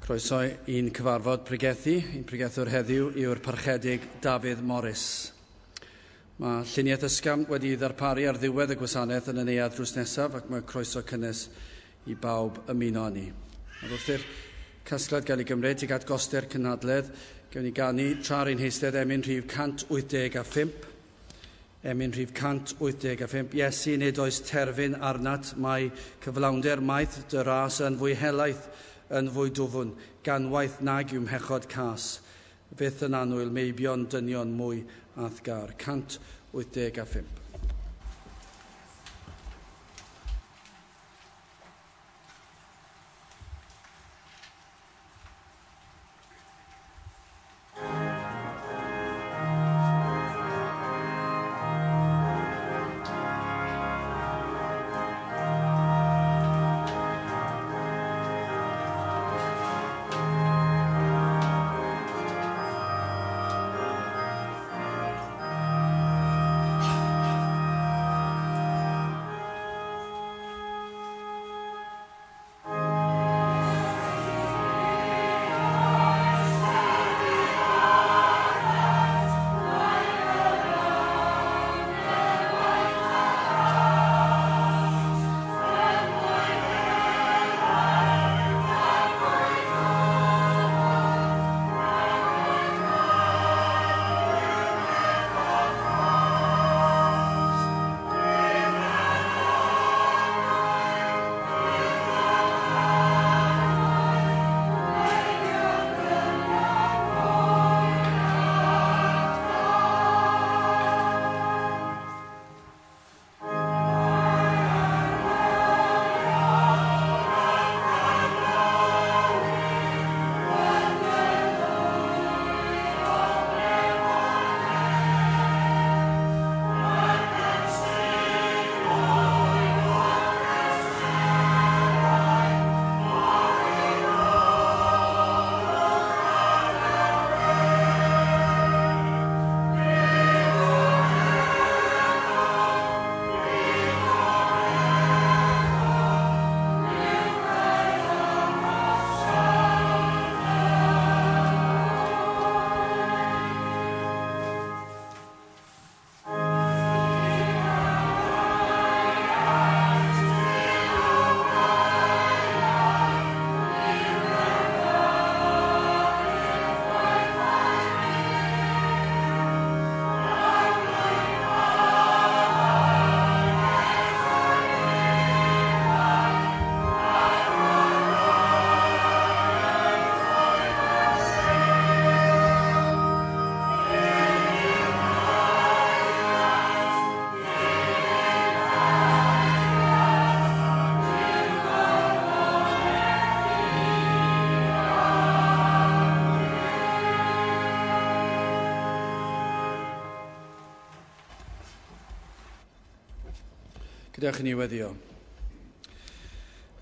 Croeso i'n cyfarfod pregethu. Ein pregethwr heddiw yw'r Parchedig Dafydd Morris. Mae lluniaeth ysgafn wedi ei ddarparu ar ddiwedd y gwasanaeth yn y neuadd drws nesaf ac mae croeso cynnes i bawb ymuno â ni. Nawr wrth i'r casgliad gael ei gymryd tuag at goster cynhadledd, gewn ni ganu tra ar ein heistedd emyn rhif 185. Emyn rhif 185. Iesu, nid oes terfyn arnat, mae cyflawnder maith dy ras yn fwy helaeth, yn fwy dwfn, ganwaith nag yw mhechod cas. Fyth yn annwyl meibion dynion mwy a'th gar. 185. Gadewch i ni weddio.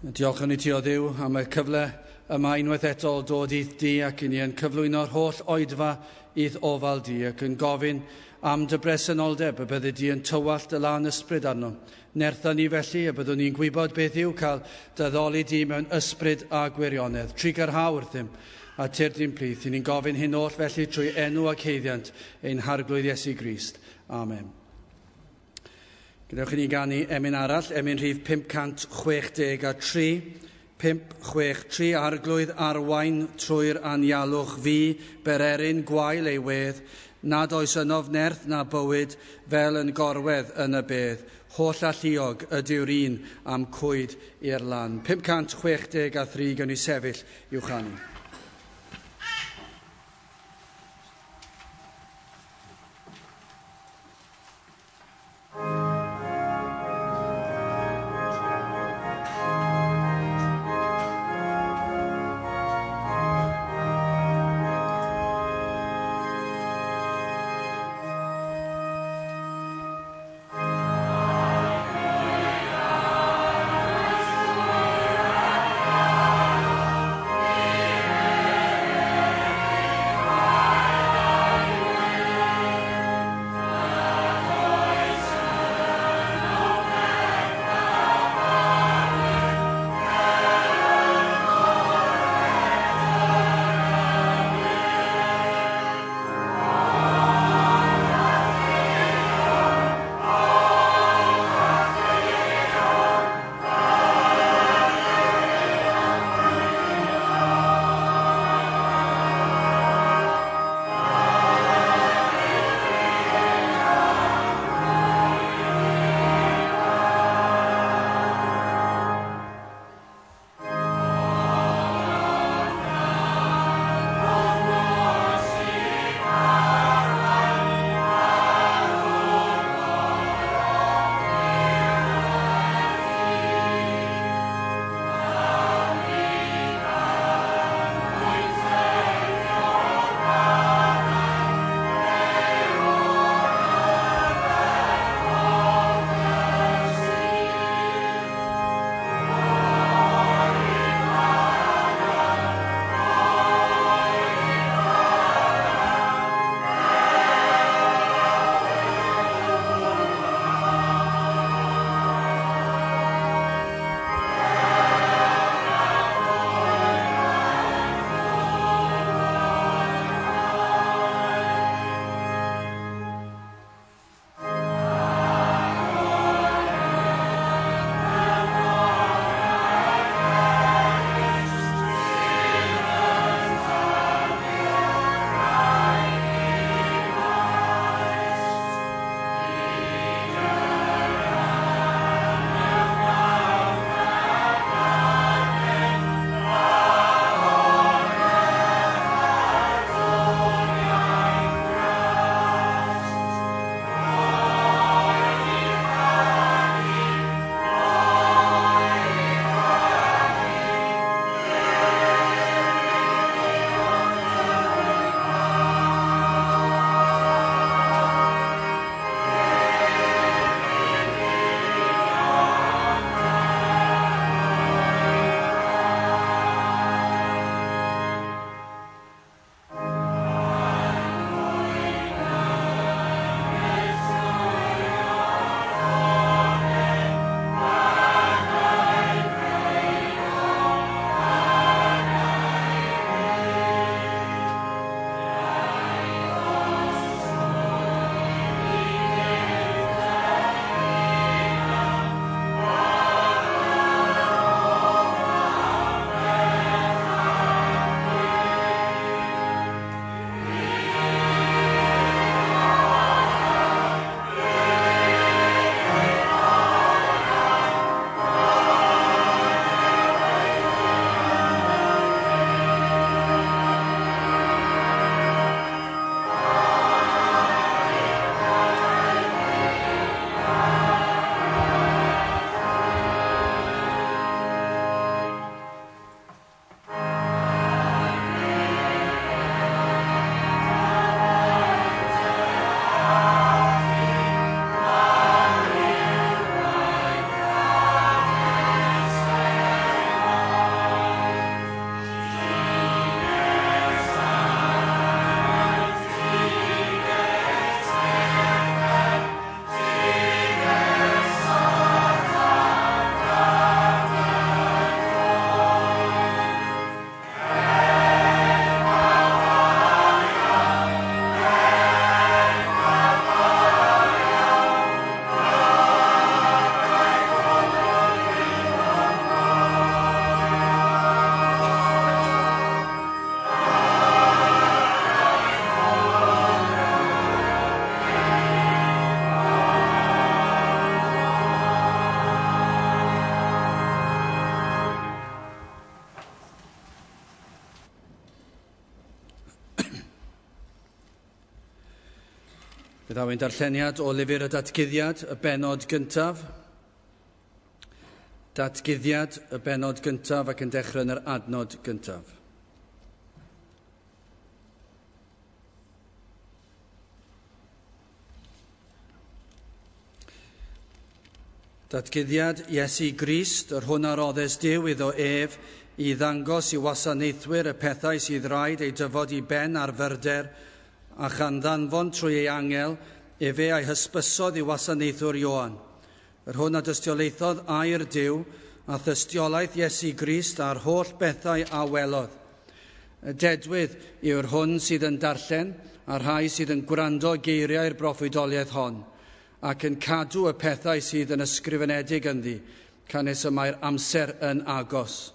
Diolchwn i ti o Dduw am y cyfle yma unwaith eto o dod i'th di ac i ni yn cyflwyno'r holl oedfa i'th ofal di ac yn gofyn am dy bresenoldeb y byddi di yn tywallt dy lân ysbryd arno. Nertha ni felly y byddwn ni'n gwybod beth yw cael dy di mewn ysbryd a gwirionedd. Trugarha wrthym a tyrd i'n plith. I ni'n gofyn hyn oll felly trwy enw ac haeddiant ein Harglwydd Iesu Grist. Amen. Gadewch i ni ganu emyn arall, emyn rhif 563. 563 Arglwydd arwain trwy'r anialwch fi, bererin gwael ei wedd, nad oes ynof nerth na bywyd fel yn gorwedd yn y bedd. Holl alluog ydyw'r un am cwyd i'r lan. 563 gawn ni sefyll i'w chanu. Fe ddaw ein darlleniad o lyfr y Datguddiad, y bennod gyntaf. Datguddiad, y bennod gyntaf ac yn dechrau yn yr adnod gyntaf. Datguddiad Iesu Grist, yr hwn a roddes Duw iddo ef, i ddangos i wasanaethwyr y pethau sydd raid eu dyfod i ben ar fyrder, a chan ddanfon trwy ei angel, efe a'i hysbysodd i wasanaethwr Ioan, yr hwn a dystiolaethodd air Duw, a thystiolaeth Iesu Grist a'r holl bethau a welodd. Y dedwydd yw'r hwn sydd yn darllen, a'r rhai sydd yn gwrando geiriau'r broffwydoliaeth hon, ac yn cadw y pethau sydd yn ysgrifenedig ynddi, canys y mae'r amser yn agos.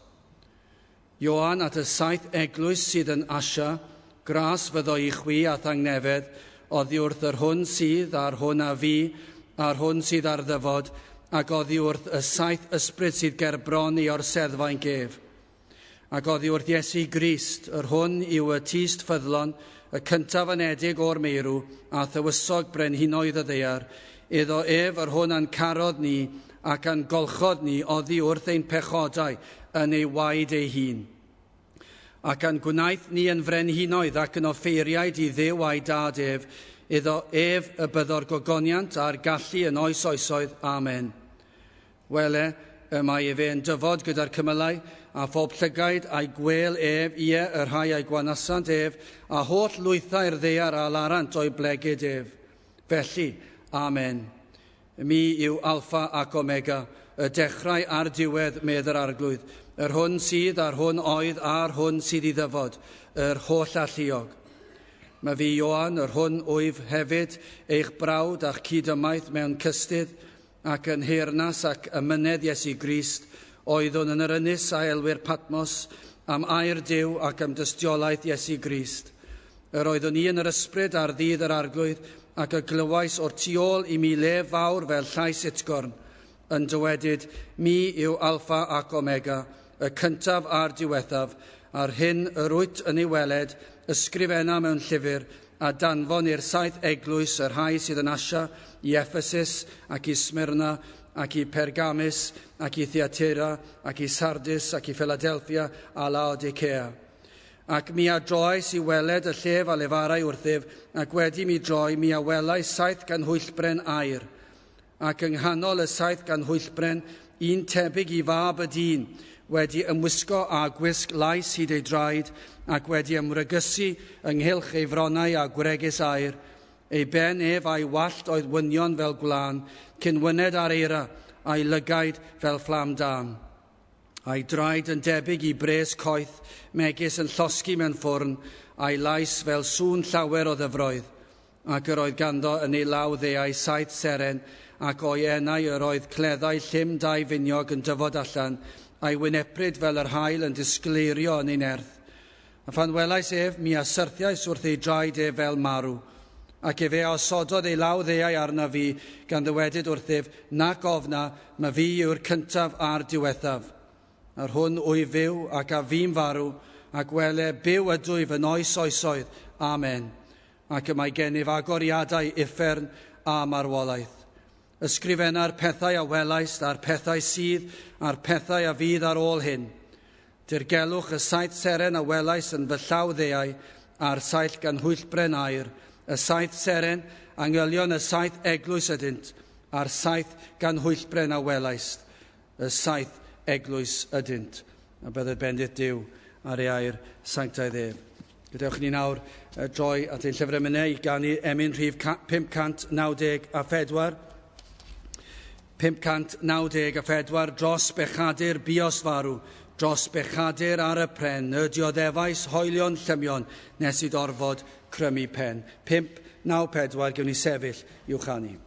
Ioan at y saith eglwys sydd yn Asia, gras fyddo i chwi a thangnefedd, oddi wrth yr hwn sydd, a'r hwn a fu, a'r hwn sydd ar ddyfod, ac oddi wrth y saith ysbryd sydd ger bron ei orseddfainc ef. Ac oddi wrth Iesu Grist, yr hwn yw y tyst ffyddlon, y cyntaf anedig o'r meirw, a thywysog brenhinoedd y ddaear, iddo ef yr hwn a'n carodd ni, ac a'n golchodd ni oddi wrth ein pechodau yn ei waed ei hun. Ac a'n gwnaeth ni yn frenhinoedd ac yn offeiriaid i Dduw a'i Dad ef, iddo ef y byddo'r gogoniant a'r gallu yn oes oesoedd. Amen. Wele, y mae efe yn dyfod gyda'r cymylau, a phob llygaid a'i gwêl ef, ie, y rhai a'i gwanasant ef, a holl lwythau'r ddaear a alarant o'i blegid ef. Felly, Amen. Mi yw Alffa ac Omega, y dechrau a'r diwedd, medd yr Arglwydd, yr hwn sydd, a'r hwn oedd, a'r hwn sydd i ddyfod, yr holl alluog. Mae fi, Ioan, yr hwn wyf hefyd eich brawd a'ch cydymaith mewn cystudd, Ac yn nheyrnas ac ymynedd Iesu Grist, oeddwn yn yr ynys a elwir Patmos, am air Duw ac am dystiolaeth Iesu Grist. Yr oeddwn i yn yr ysbryd ar ddydd yr Arglwydd, ac y glywais o'r tu ôl i mi lef fawr fel llais utgorn, yn dywedyd, Mi yw Alffa ac Omega, y cyntaf a'r diwethaf, a'r hyn yr wyt yn ei weled, ysgrifenna mewn llyfr, a danfon i'r saith eglwys, y rhai sydd yn Asia, i Ephesus, ac i Smyrna, ac i Pergamus, ac i Thyatira, ac i Sardis, ac i Philadelphia, a Laodicea. Ac mi a droais i weled y llef a lefarai wrthyf, ac wedi mi droi, mi a welais saith ganhwyllbren aur, Ac yng nghanol y saith ganhwyllbren, un tebyg i fab y dyn, wedi ymwisgo â gwisg laes hyd ei draed, ac wedi ymwregysu ynghylch ei fronnau â gwregys aur, ei ben ef a'i wallt oedd wynion fel gwlân, cyn wyned â'r eira, a'i lygaid fel fflam dân. A'i draed yn debyg i bres coeth, megis yn llosgi mewn ffwrn, a'i lais fel sŵn llawer o ddyfroedd. Ac yr oedd ganddo yn ei law ddeau saith seren, ac o'i enau yr oedd cleddau llym dau finiog yn dyfod allan, a'i wynepryd fel yr haul yn disgleirio yn ei nerth. A phan welais ef, mi a syrthiais wrth ei draed ef fel marw. Ac efe a osododd ei law ddeau arnaf fi, gan ddywedyd wrthyf, Nac ofna, ma fi yw'r cyntaf a'r diwethaf. A'r hwn wyf fyw, ac a fu'n farw, ac wele, byw ydwyf yn oes oesoedd. Amen. Ac y mae gennyf agoriadau uffern a marwolaeth. Ysgrifenna'r pethau a welaist, a'r pethau sydd, a'r pethau a fydd ar ôl hyn. Dirgelwch y saith seren a welais yn fy llaw ddeau, a'r saith ganhwyllbren aur, y saith seren, angylion y saith eglwys ydynt, a'r saith ganhwyllbren a welaist, y saith eglwys ydynt. A bydded bendith Duw ar ei air sanctaidd ef. Gadewch i ni nawr droi at ein llyfr emynau i ganu emyn rhif 594. 594 dros bechadur buos farw, dros bechadur ar y pren, y dioddefais hoelion llymion nes i dorfod crymu pen. 594, gewn ni sefyll i'w chanu.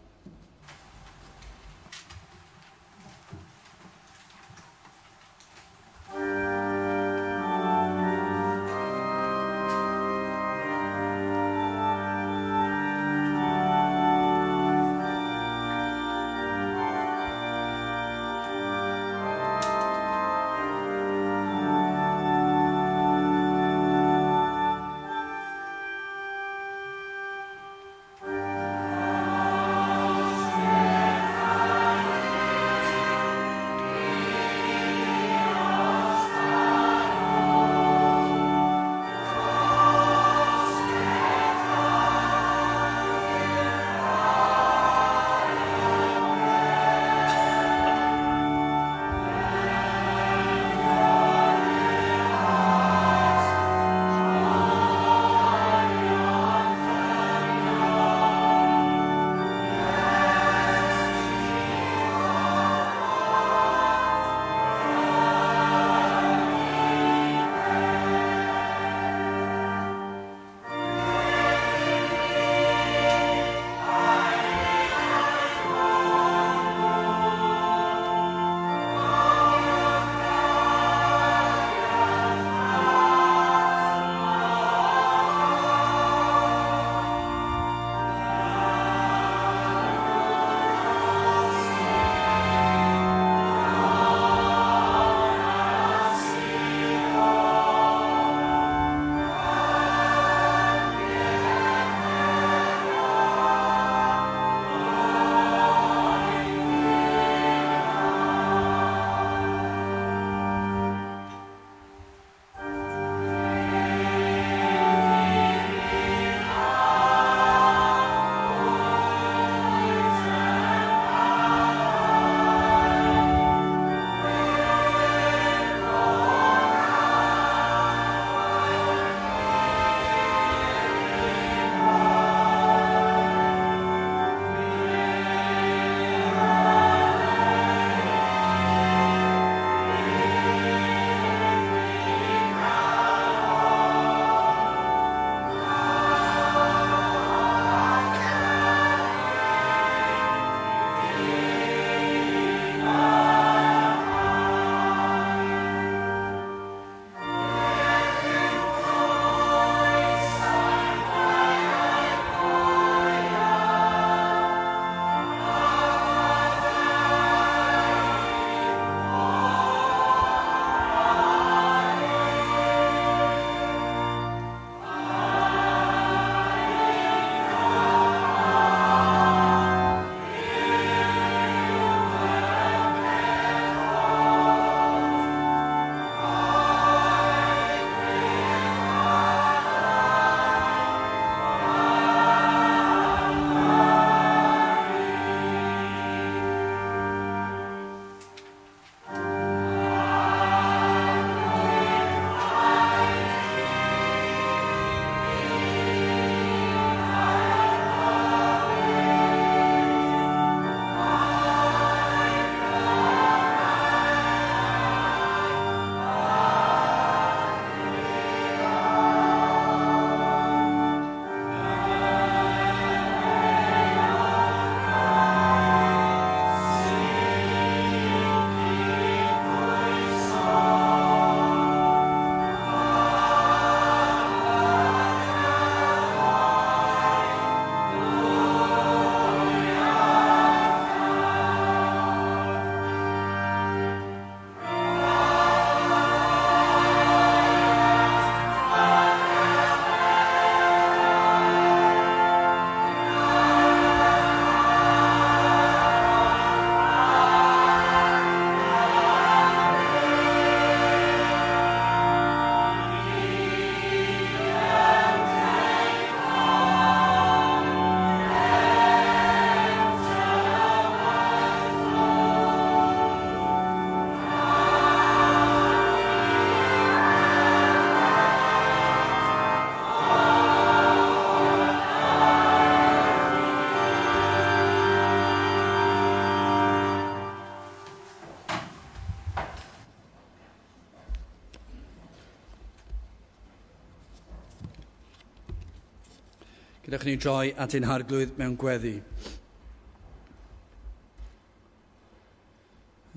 Gadewch ni droi at ein Harglwydd mewn gweddi.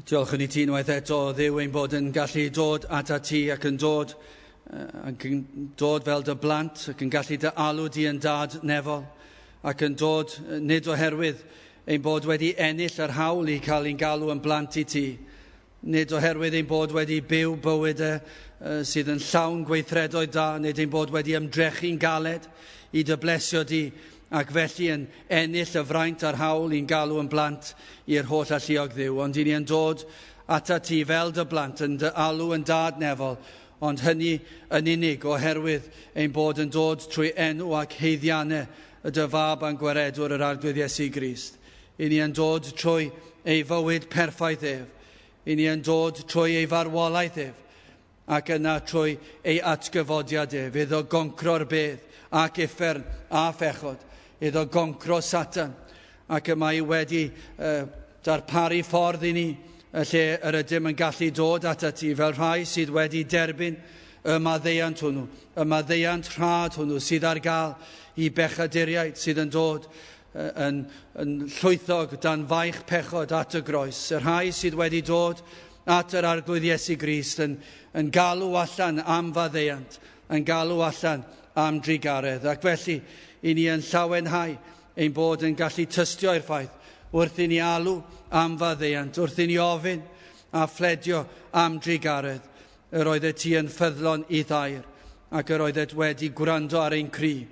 Diolchwn i ti unwaith eto, Dduw, ein bod yn gallu dod atat ti ac yn dod, ac yn dod fel dy blant ac yn gallu dy alw di yn dad nefol ac yn dod nid oherwydd ein bod wedi ennill yr hawl i cael ein galw yn blant i ti, nid oherwydd ein bod wedi byw bywydau sydd yn llawn gweithredoedd da, nid ein bod wedi ymdrechu'n galed i dy blesio di, ac felly yn ennill y fraint a'r hawl i'n galw yn blant i'r holl alluog Dduw. Ond i ni yn dod atat ti fel dy blant, yn dy alw yn dad nefol, ond hynny yn unig oherwydd ein bod yn dod trwy enw ac haeddiannau y dy fab a'n gwaredwr yr Arglwydd Iesu Grist. I ni yn dod trwy ei fywyd perffaith ef. I ni yn dod trwy ei farwolaeth ef, ac yna trwy ei atgyfodiad ef, iddo goncro'r bedd ac uffern a phechod, iddo goncro Satan, ac y mae wedi darparu ffordd i ni, y lle yr ydym yn gallu dod atat ti fel rhai sydd wedi derbyn y maddeuant hwnnw, y maddeuant rhad hwnnw sydd ar gael i bechaduriaid sydd yn dod yn, yn llwythog dan faich pechod at y groes, y rhai sydd wedi dod at yr Arglwydd Iesu Grist yn, yn galw allan am faddeuant, yn galw allan am drugaredd. Ac felly, i ni yn llawenhau ein bod yn gallu tystio i'r ffaith wrth i ni alw am faddeuant, wrth i ni ofyn a phledio am drugaredd, yr oeddet ti yn ffyddlon i'th air, ac yr oeddet wedi gwrando ar ein cri,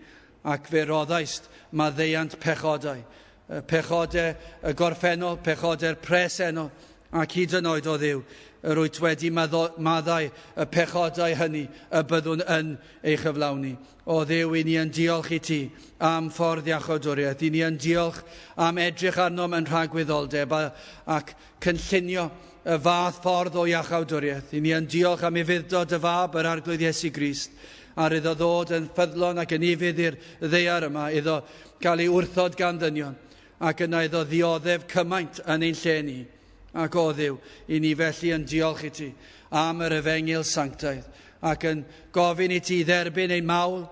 Ac fe roddaist maddeuant pechodau, pechodau y gorffennol, pechodau'r presennol, ac hyd yn oed, o Dduw, yr wyt wedi maddau y pechodau hynny y byddwn yn ei chyflawni. O Dduw, i ni yn diolch i ti am ffordd iachawdwriaeth. I ni yn diolch am edrych arnom yn rhagwyddoldeb a, ac cynllunio y fath ffordd o iachawdwriaeth. I ni yn diolch am ufudd-dod dy Fab, yr Arglwydd Iesu Grist, ar iddo ddod yn ffyddlon ac yn ufudd i'r ddaear yma, iddo gael ei wrthod gan ddynion, ac yna iddo ddioddef cymaint yn ein lle ni. Ac o Dduw, i ni felly yn diolch i ti am yr efengyl sanctaidd, ac yn gofyn i ti dderbyn ein mawl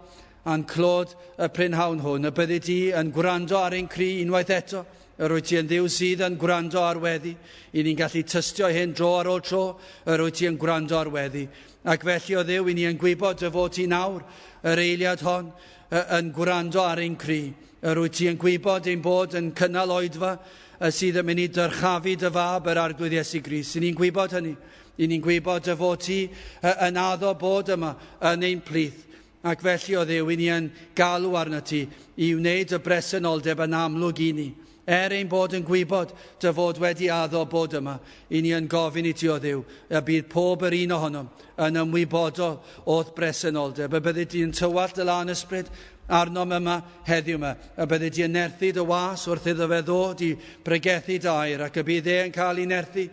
a'n clod y prynhawn hwn, y byddi di yn gwrando ar ein cri unwaith eto, Yr wyt ti yn Dduw sydd yn gwrando ar weddi. I ni'n gallu tystio hyn dro ar ôl tro, yr wyt ti yn gwrando ar weddi. Ac felly, o Dduw, i ni yn gwybod dy fod ti nawr, yr eiliad hon, yn gwrando ar ein cri. Yr wyt ti yn gwybod ein bod yn cynnal oedfa y sydd yn mynd i dyrchafu dy fab, yr Arglwydd Iesu Grist. I ni'n gwybod hynny. I ni'n gwybod dy fod ti yn addo bod yma yn ein plith. Ac felly, o Dduw, i ni yn galw arnat ti i wneud dy bresenoldeb yn amlwg i ni. Er ein bod yn gwybod dy fod wedi addo bod yma, i ni yn gofyn i ti, o Dduw, y bydd pob yr un ohonom yn ymwybodol o'th bresenoldeb, y byddi di yn tywallt dy lân ysbryd arnom yma heddiw yma, y byddi di yn nerthu dy was wrth iddo fe ddod i bregethu dy air, ac y bydd e yn cael ei nerthu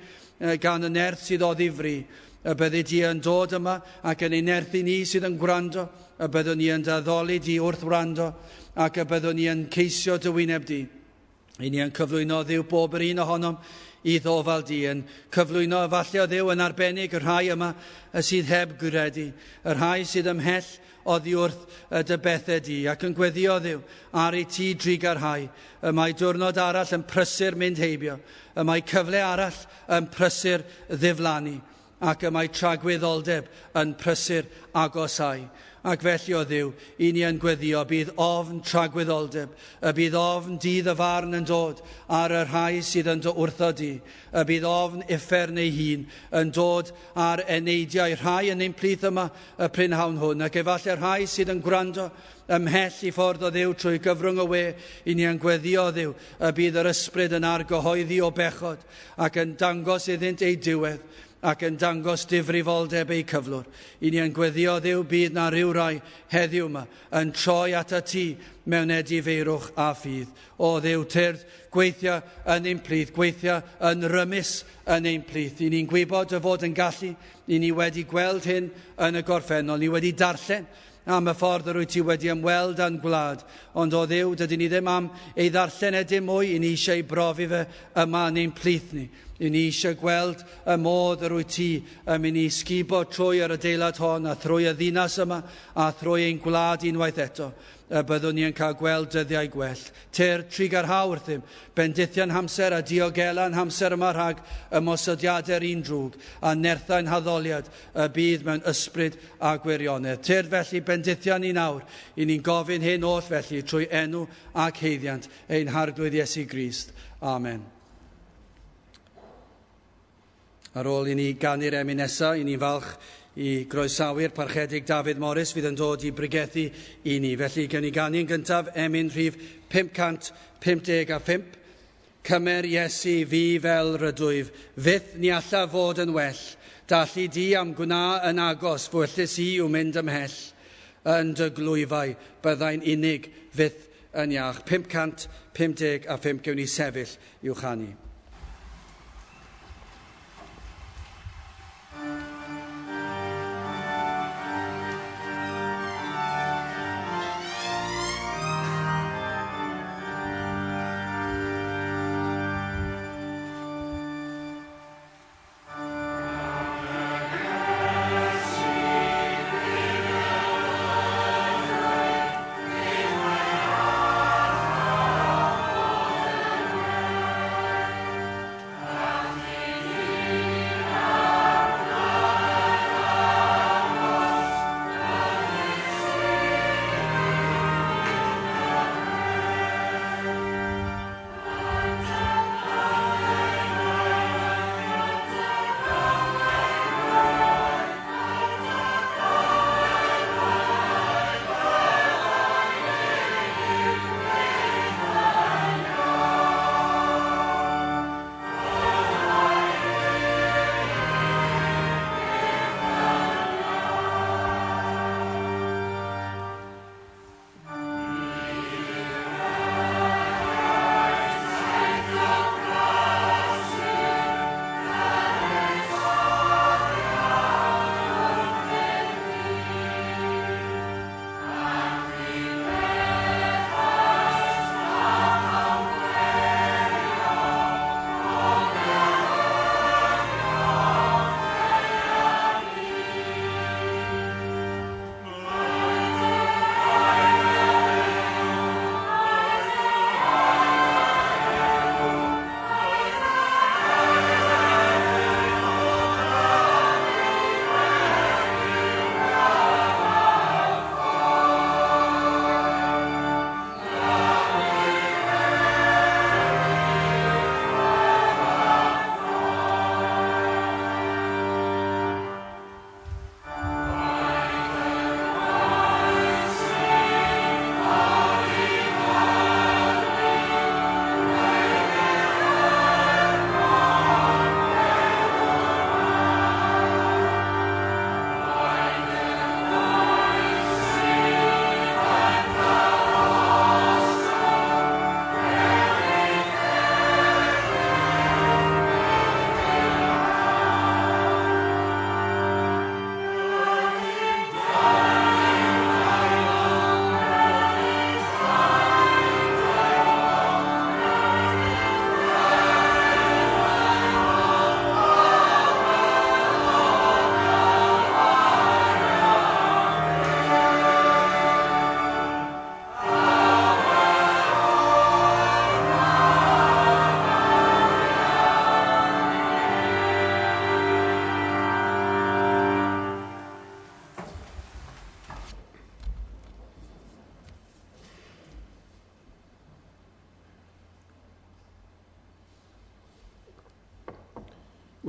gan y nerth sydd oddi fri. Y byddi di yn dod yma ac yn ein nerthu ni sydd yn gwrando, y byddwn ni yn dy addoli di wrth wrando, ac y byddwn ni yn ceisio dy wyneb di. I ni yn cyflwyno Dduw bob yr un ohonom i ddofal di, yn cyflwyno efallai o Dduw yn arbennig y rhai yma y sydd heb gredu, y rhai sydd ymhell oddi wrth y dy bethau di, ac yn gweddio Dduw ar i ti drugarhau. Y mae diwrnod arall yn prysur mynd heibio, y mae cyfle arall yn prysur ddiflannu, ac y mae tragwyddoldeb yn prysur agosáu. Ac felly, o Dduw, i ni yn gweddio, bydd ofn tragwyddoldeb, y bydd ofn dydd y farn yn dod ar y rhai sydd yn dy wrthod di, y bydd ofn uffern ei hun yn dod ar eneidiau rhai yn ein plith yma y prynhawn hwn, ac efallai rhai sydd yn gwrando ymhell i ffordd o Dduw trwy gyfrwng y we, i ni yn gweddio Dduw y bydd yr ysbryd yn argyhoeddi o bechod ac yn dangos iddynt eu diwedd ac yn dangos difrifoldeb eu cyflwr. I ni yn gweddio Dduw bydd na ryw rai heddiw yma yn troi atat ti mewn edifeirwch a ffydd. O Dduw, tyrd, gweithia yn ein plith, gweithia yn rymus yn ein plith. I ni'n gwybod dy fod yn gallu, i ni wedi gweld hyn yn y gorffennol, ni wedi darllen am y ffordd yr wyt ti wedi ymweld â'n gwlad. Ond o Dduw, dydyn ni ddim am ei ddarllen e dim mwy, i ni eisiau ei brofi fe yma yn ein plith ni. I ni eisiau gweld y modd yr wyt ti yn mynd i sgubo trwy yr adeilad hon a thrwy y ddinas yma a thrwy ein gwlad unwaith eto, y byddwn ni yn cael gweld dyddiau gwell. Tyr trugarhau wrthym, bendithia'n hamser a diogela'n hamser yma rhag ymosodiadau'r un drwg a nerthau'n haddoliad y bydd mewn ysbryd a gwirionedd. Tyrd felly bendithian ni nawr, i ni'n gofyn hyn oll felly trwy enw ac haeddiant ein Harglwydd Iesu Grist. Amen. Ar ôl i ni ganu'r emyn nesaf, i ni'n falch i groesawu'r Parchedig Dafydd Morris fydd yn dod i bregethu i ni. Felly, gewn ni ganu yn gyntaf emyn rhif 555. Cymer Iesu fi fel rydwyf, fyth ni allaf fod yn well. Dallu di am gwna yn agos, fwyllus i yw mynd ymhell. Yn dy glwyfau, byddai'n unig, fyth yn iach. 555 gewn ni sefyll i'w chanu.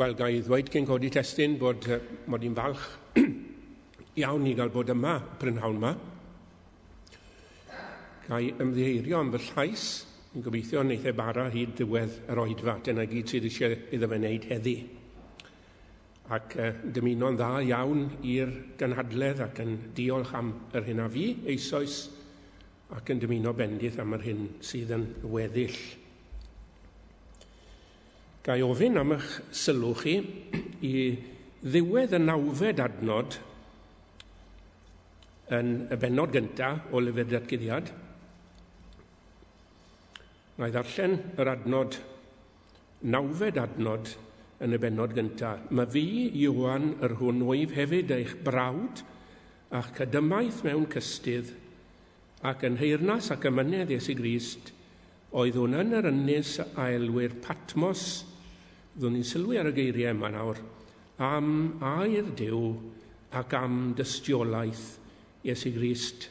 Wel, ga i ddweud cyn codi testun bod mod i'n falch iawn i gael bod yma prynhawn yma. Ga i ymddiheirio am fy llais, yn gobeithio wneith e bara hyd ddiwedd yr oedfa, dyna gyd sydd eisiau iddo fe wneud heddi. Ac dymuno'n dda iawn i'r gynhadledd ac yn diolch am yr hyn a fu eisoes ac yn dymuno bendith am yr hyn sydd yn weddill. Ga i ofyn am eich sylw chi i ddiwedd y nawfed adnod yn y bennod gyntaf o Lyfr Datguddiad. Na i ddarllen yr adnod Nawfed adnod yn y bennod gyntaf. Mae fi, Ioan, yr hwn wyf hefyd eich brawd, a'ch cydymaith mewn cystudd, ac yn nheyrnas ac amynedd Iesu Grist, oeddwn yn yr ynys a elwir Patmos, fyddwn ni'n sylwi ar y geiriau yma nawr, am air Duw ac am dystiolaeth Iesu Grist.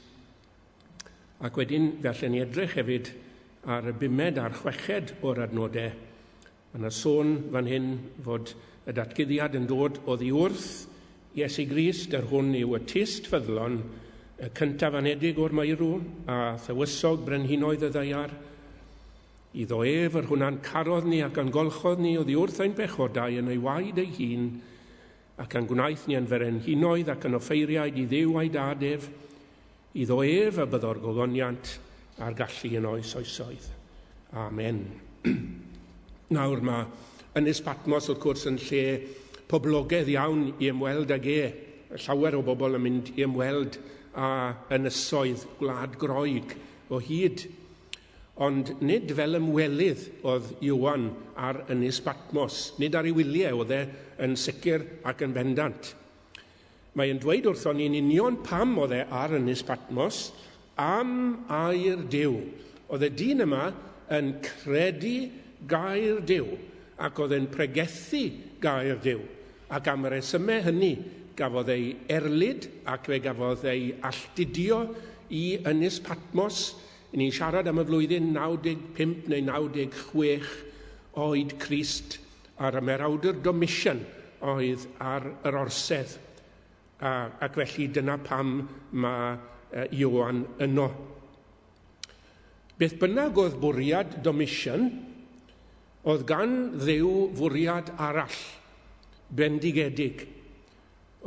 Ac wedyn fe allen ni edrych hefyd ar y bumed a'r chweched o'r adnodau. Mae yna sôn fan hyn fod y datguddiad yn dod oddi wrth Iesu Grist, yr hwn yw y tyst ffyddlon, y cyntaf anedig o'r meirw, a thywysog brenhinoedd y ddaear. Iddo ef, yr hwn a'n carodd ni ac a'n golchodd ni oddi wrth ein pechodau yn ei waed ei hun, ac a'n gwnaeth ni yn ferenhinoedd ac yn offeiriaid i Dduw a'i dad ef, iddo ef y byddo'r gogoniant a'r gallu yn oes oesoedd. Amen. Nawr mae Ynys Patmos wrth gwrs yn lle poblogaidd iawn i ymweld ag e. Llawer o bobl yn mynd i ymweld â ynysoedd Gwlad Groeg o hyd. Ond nid fel ymwelydd oedd Ioan ar Ynys Patmos, nid ar ei wyliau oedd e yn sicr ac yn bendant. Mae e'n dweud wrthon ni'n union pam oedd e ar Ynys Patmos, am air Duw. Oedd y dyn yma yn credu gair Duw, ac oedd e'n pregethu gair Duw. Ac am y resymau hynny, gafodd ei erlid ac fe gafodd ei alltudio i Ynys Patmos. Ni'n siarad am y flwyddyn 95 neu 96 oed Crist a'r ymerawdr Domitian oedd ar yr orsedd. A, ac felly dyna pam mae Ioan yno. Beth bynnag oedd bwriad Domitian, oedd gan Dduw fwriad arall, bendigedig.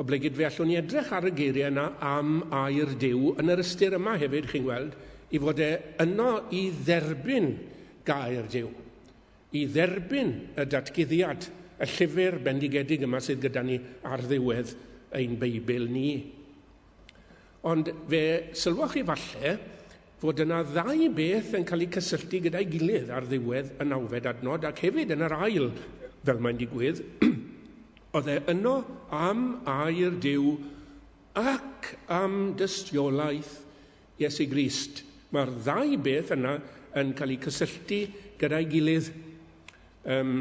Oblegid fe allwn ni edrych ar y geiriau yna am air Duw yn yr ystyr yma hefyd, chi'n gweld, i fod e yno i dderbyn gair Duw, i dderbyn y datguddiad, y llyfr bendigedig yma sydd gyda ni ar ddiwedd ein Beibl ni. Ond fe sylwoch chi falle fod yna ddau beth yn cael eu cysylltu gyda'i gilydd ar ddiwedd y nawfed adnod ac hefyd yn yr ail, fel mae'n digwydd, oedd e yno am air Duw ac am dystiolaeth Iesu Grist. Mae'r ddau beth yna yn cael eu cysylltu gyda'i gilydd. Um,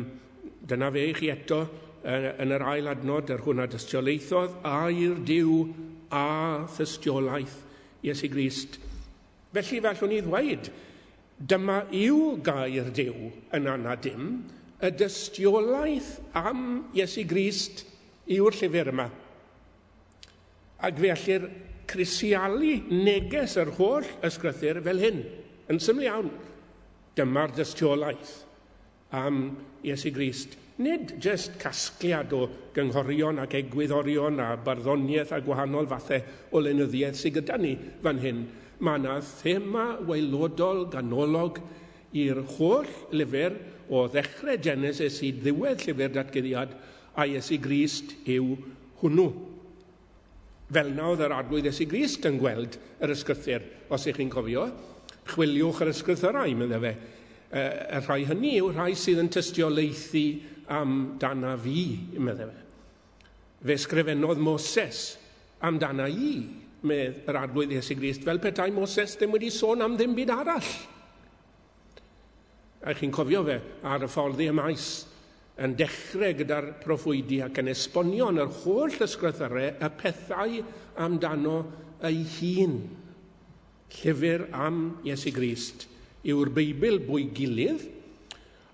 dyna fe i chi eto yn yr ail adnod, yr hwn a dystiolaethodd air Duw a thystiolaeth Iesu Grist. Felly fe allwn ni ddweud, dyma yw gair Duw yn anad dim, y dystiolaeth am Iesu Grist yw'r llyfr yma. Ac fe allir crisialu neges yr holl ysgrythur fel hyn, yn syml iawn. Dyma'r dystiolaeth am Iesu Grist. Nid jyst casgliad o gynghorion ac egwyddorion a barddoniaeth a gwahanol fathau o lenyddiaeth sydd gyda ni fan hyn. Mae yna thema waelodol ganolog i'r holl lyfr o ddechrau Genesis i ddiwedd llyfr Datguddiad, a Iesu Grist yw hwnnw. Fel na oedd yr Arglwydd Iesu Grist yn gweld yr ysgrythur, os ych chi'n cofio. Chwiliwch yr ysgrythurau, meddai fe. Y rhai hynny yw rhai sydd yn tystiolaethu amdana fi, meddai fe. Fe sgrifennodd Moses amdana i, medd yr Arglwydd Iesu Grist, fel petai Moses ddim wedi sôn am ddim byd arall. A chi'n cofio fe ar y ffordd i Emaus, yn dechrau gyda'r proffwydi ac yn esbonio yn yr holl ysgrythyrau y pethau amdano ei hun. Llyfr am Iesu Grist yw'r Beibl bwy gilydd,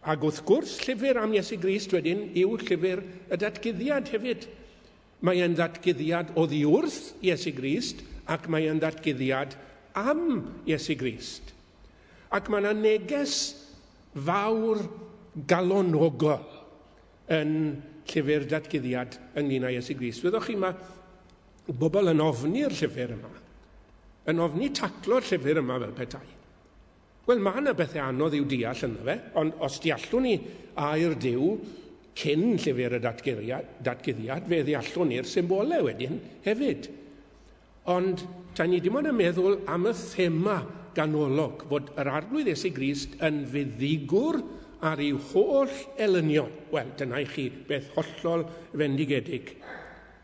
ac wrth gwrs llyfr am Iesu Grist wedyn yw llyfr y datguddiad hefyd. Mae e'n ddatguddiad oddi wrth Iesu Grist ac mae e'n ddatguddiad am Iesu Grist. Ac mae yna neges fawr galonogol yn llyfr datguddiad ynglyn â Iesu Grist. Wyddoch chi, mae bobl yn ofni'r llyfr yma, yn ofni taclo'r llyfr yma fel petai. Wel, mae yna bethau anodd i'w deall ynddo fe, ond os deallwn ni air Duw cyn llyfr y datguddiad, fe ddeallwn ni'r symbolau wedyn hefyd. Ond da ni dim ond yn meddwl am y thema ganolog, fod yr Arglwydd Iesu Grist yn fuddugwr ar ei holl elynion. Wel, dyna i chi beth hollol fendigedig.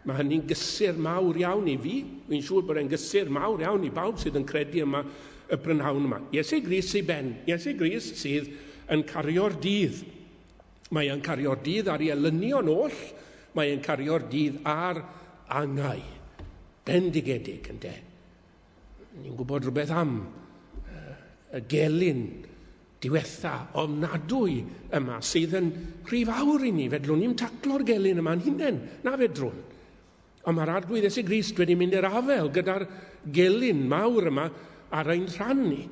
Mae hynny'n gysur mawr iawn i fi. Fi'n siŵr bod e'n gysur mawr iawn i bawb sydd yn credu yma y prynhawn yma. Iesu Grist sy'n ben. Iesu Grist sydd yn cario'r dydd. Mae e'n cario'r dydd ar ei elynion oll. Mae e'n cario'r dydd ar angau. Bendigedig, ynde. Ni'n gwybod rhywbeth am y gelyn diwetha ofnadwy yma sydd yn rhy fawr i ni. Fedrwn ni'n taclo'r gelyn yma'n hunain, na fedrwn. Ond mae'r Arglwydd Iesu Grist wedi mynd i'r afael gyda'r gelyn mawr yma ar ein rhan ni.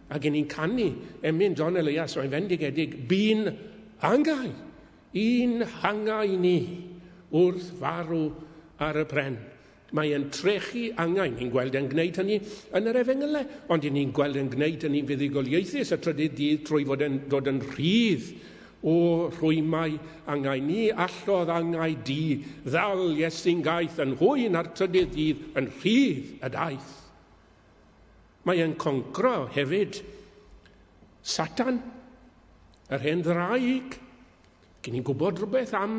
Ac i ni'n canu emyn John Elias, mae'n fendigedig, bu'n angau, un hangau ni wrth farw ar y pren. Mae e'n trechu angau. Ni'n gweld e'n gwneud hynny yn yr efengylau, ond i ni'n gweld e'n gwneud hynny'n fuddugoliaethus y trydydd dydd trwy fod e'n dod yn rhydd o rhwymau angau. Ni allodd angau di ddal Iesu'n gaeth yn hwy na'r trydydd dydd yn rhydd y daeth. Mae e'n concro hefyd Satan, yr hen ddraig. Gyn ni'n gwybod rhywbeth am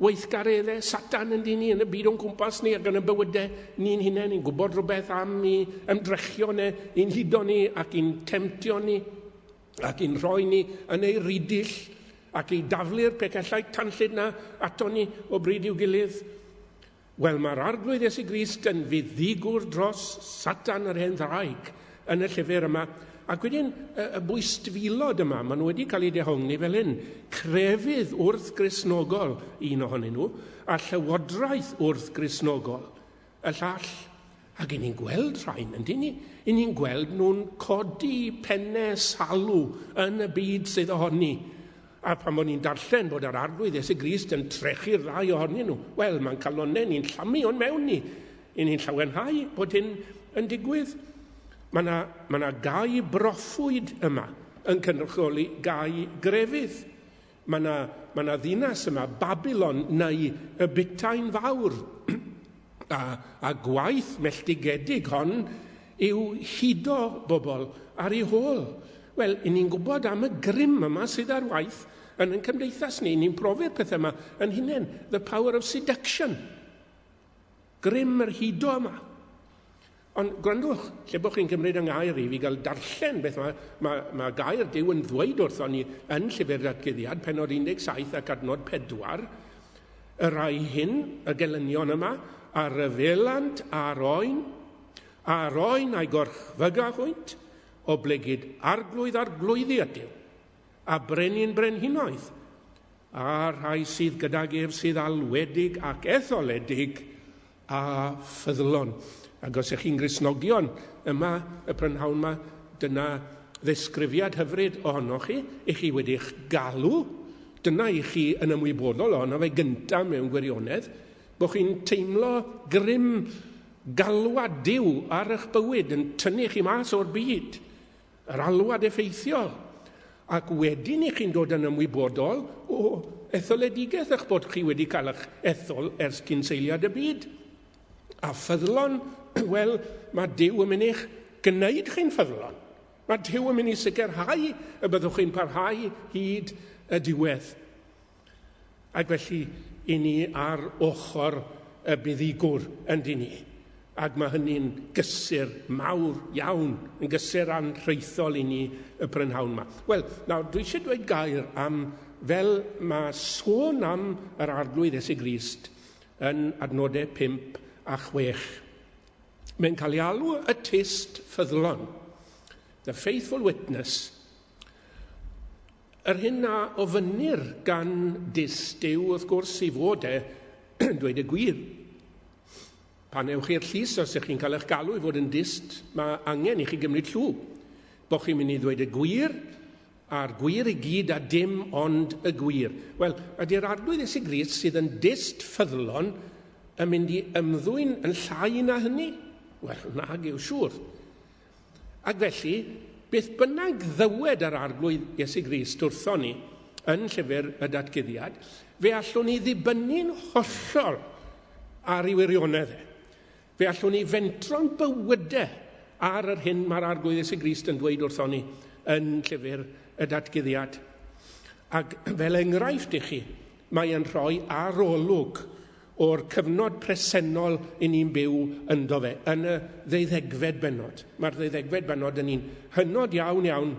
weithgareddau Satan yn dyn ni yn y byd o'n cwmpas ni ac yn y bywydau ni'n hunain. Ni'n gwybod rhywbeth am i ymdrechion e, i'n hudo ni ac i'n temtio ni ac i'n rhoi ni yn ei ridill ac i daflu'r pecellau tanllyd na ato ni o bryd i'w gilydd. Wel, mae'r Arglwydd Iesu Grist yn fuddugwr dros Satan yr hen ddraig yn y llyfr yma. Ac wedyn, y, y bwystfilod yma, maen nhw wedi cael eu dehongli fel hyn. Crefydd wrth Gristnogol, un ohonyn nhw, a llywodraeth wrth Gristnogol, y llall. Ac i ni'n gweld rhain, yndyn ni? I ni'n gweld nhw'n codi pennau salw yn y byd sydd ohoni. A pan bod ni'n darllen bod yr Arglwydd Iesu Grist yn trechu'r ddau ohonyn nhw, wel, mae'n calonnau ni'n llamu o'n mewn ni. I ni'n llawenhau bod hyn yn digwydd. Mae yna ma na gau broffwyd yma yn cynrychioli gau grefydd. Mae yna ma na ddinas yma, Babylon, neu y Butain Fawr. A, a gwaith melltigedig hon yw hudo bobl ar ei hôl. Wel, i ni'n gwybod am y grym yma sydd ar waith yn ein cymdeithas ni. Ni'n profi'r pethau yma yn hunain. The power of seduction. Grym yr hudo yma. Ond gwrandwch, lle bod chi'n cymryd yng ngair i fi gael darllen beth mae, mae, mae gair Duw yn ddweud wrthon ni yn Llyfr Datguddiad, penod 17 ac adnod 4, y rhai hyn, y gelynion yma, a ryfelant a'r oen, a'r oen a'i gorchfyga hwynt, oblegid arglwydd arglwyddi ydyw, a brenin brenhinoedd, a rhai sydd gydag ef sydd alwedig ac etholedig, a ffyddlon. Ac os ych chi'n Gristnogion yma y prynhawn yma, dyna ddisgrifiad hyfryd ohonoch chi, i chi wedi'ch galw, dyna i chi yn ymwybodol ohono fe gyntaf mewn gwirionedd, bod chi'n teimlo grym galwad Duw ar eich bywyd yn tynnu chi mas o'r byd. Yr alwad effeithiol. Ac wedyn i chi'n dod yn ymwybodol o etholedigaeth eich bod chi wedi cael eich ethol ers cyn seiliad y byd. A ffyddlon, wel, mae Duw yn mynd i'ch gwneud chi'n ffyddlon. Mae Duw yn mynd i sicrhau y byddwch chi'n parhau hyd y diwedd. Ac felly, i ni ar ochr y buddugwr yn dyn ni. Ac mae hynny'n gysur mawr iawn, yn gysur anrhaethol i ni y prynhawn yma. Wel, nawr, dwi eisiau dweud gair am fel mae sôn am yr Arglwydd Iesu Grist yn adnodau 5 a 6. Mae'n cael ei alw y tyst ffyddlon, the faithful witness. Yr hyn a ofynnir gan dyst yw, wrth gwrs, i fod e yn dweud y gwir. Pan ewch i'r llys, os ych chi'n cael eich galw i fod yn dyst, mae angen i chi gymryd llw. Bod chi'n mynd i ddweud y gwir, a'r gwir i gyd a dim ond y gwir. Wel, ydy'r Arglwydd Iesu Grist sydd yn dyst ffyddlon yn mynd i ymddwyn yn llai na hynny? Wel, nag yw siŵr. Ac felly, beth bynnag ddywed yr Arglwydd Iesu Grist wrthon ni yn llyfr y datguddiad, fe allwn ni ddibynnu'n hollol ar ei wirionedd e. Fe allwn ni fentro'n bywydau ar yr hyn mae'r Arglwydd Iesu Grist yn dweud wrthon ni yn llyfr y datguddiad. Ac fel enghraifft i chi, mae e'n rhoi arolwg o'r cyfnod presennol i ni'n byw ynddo fe, yn y ddeuddegfed bennod. Mae'r ddeuddegfed bennod yn un hynod iawn iawn,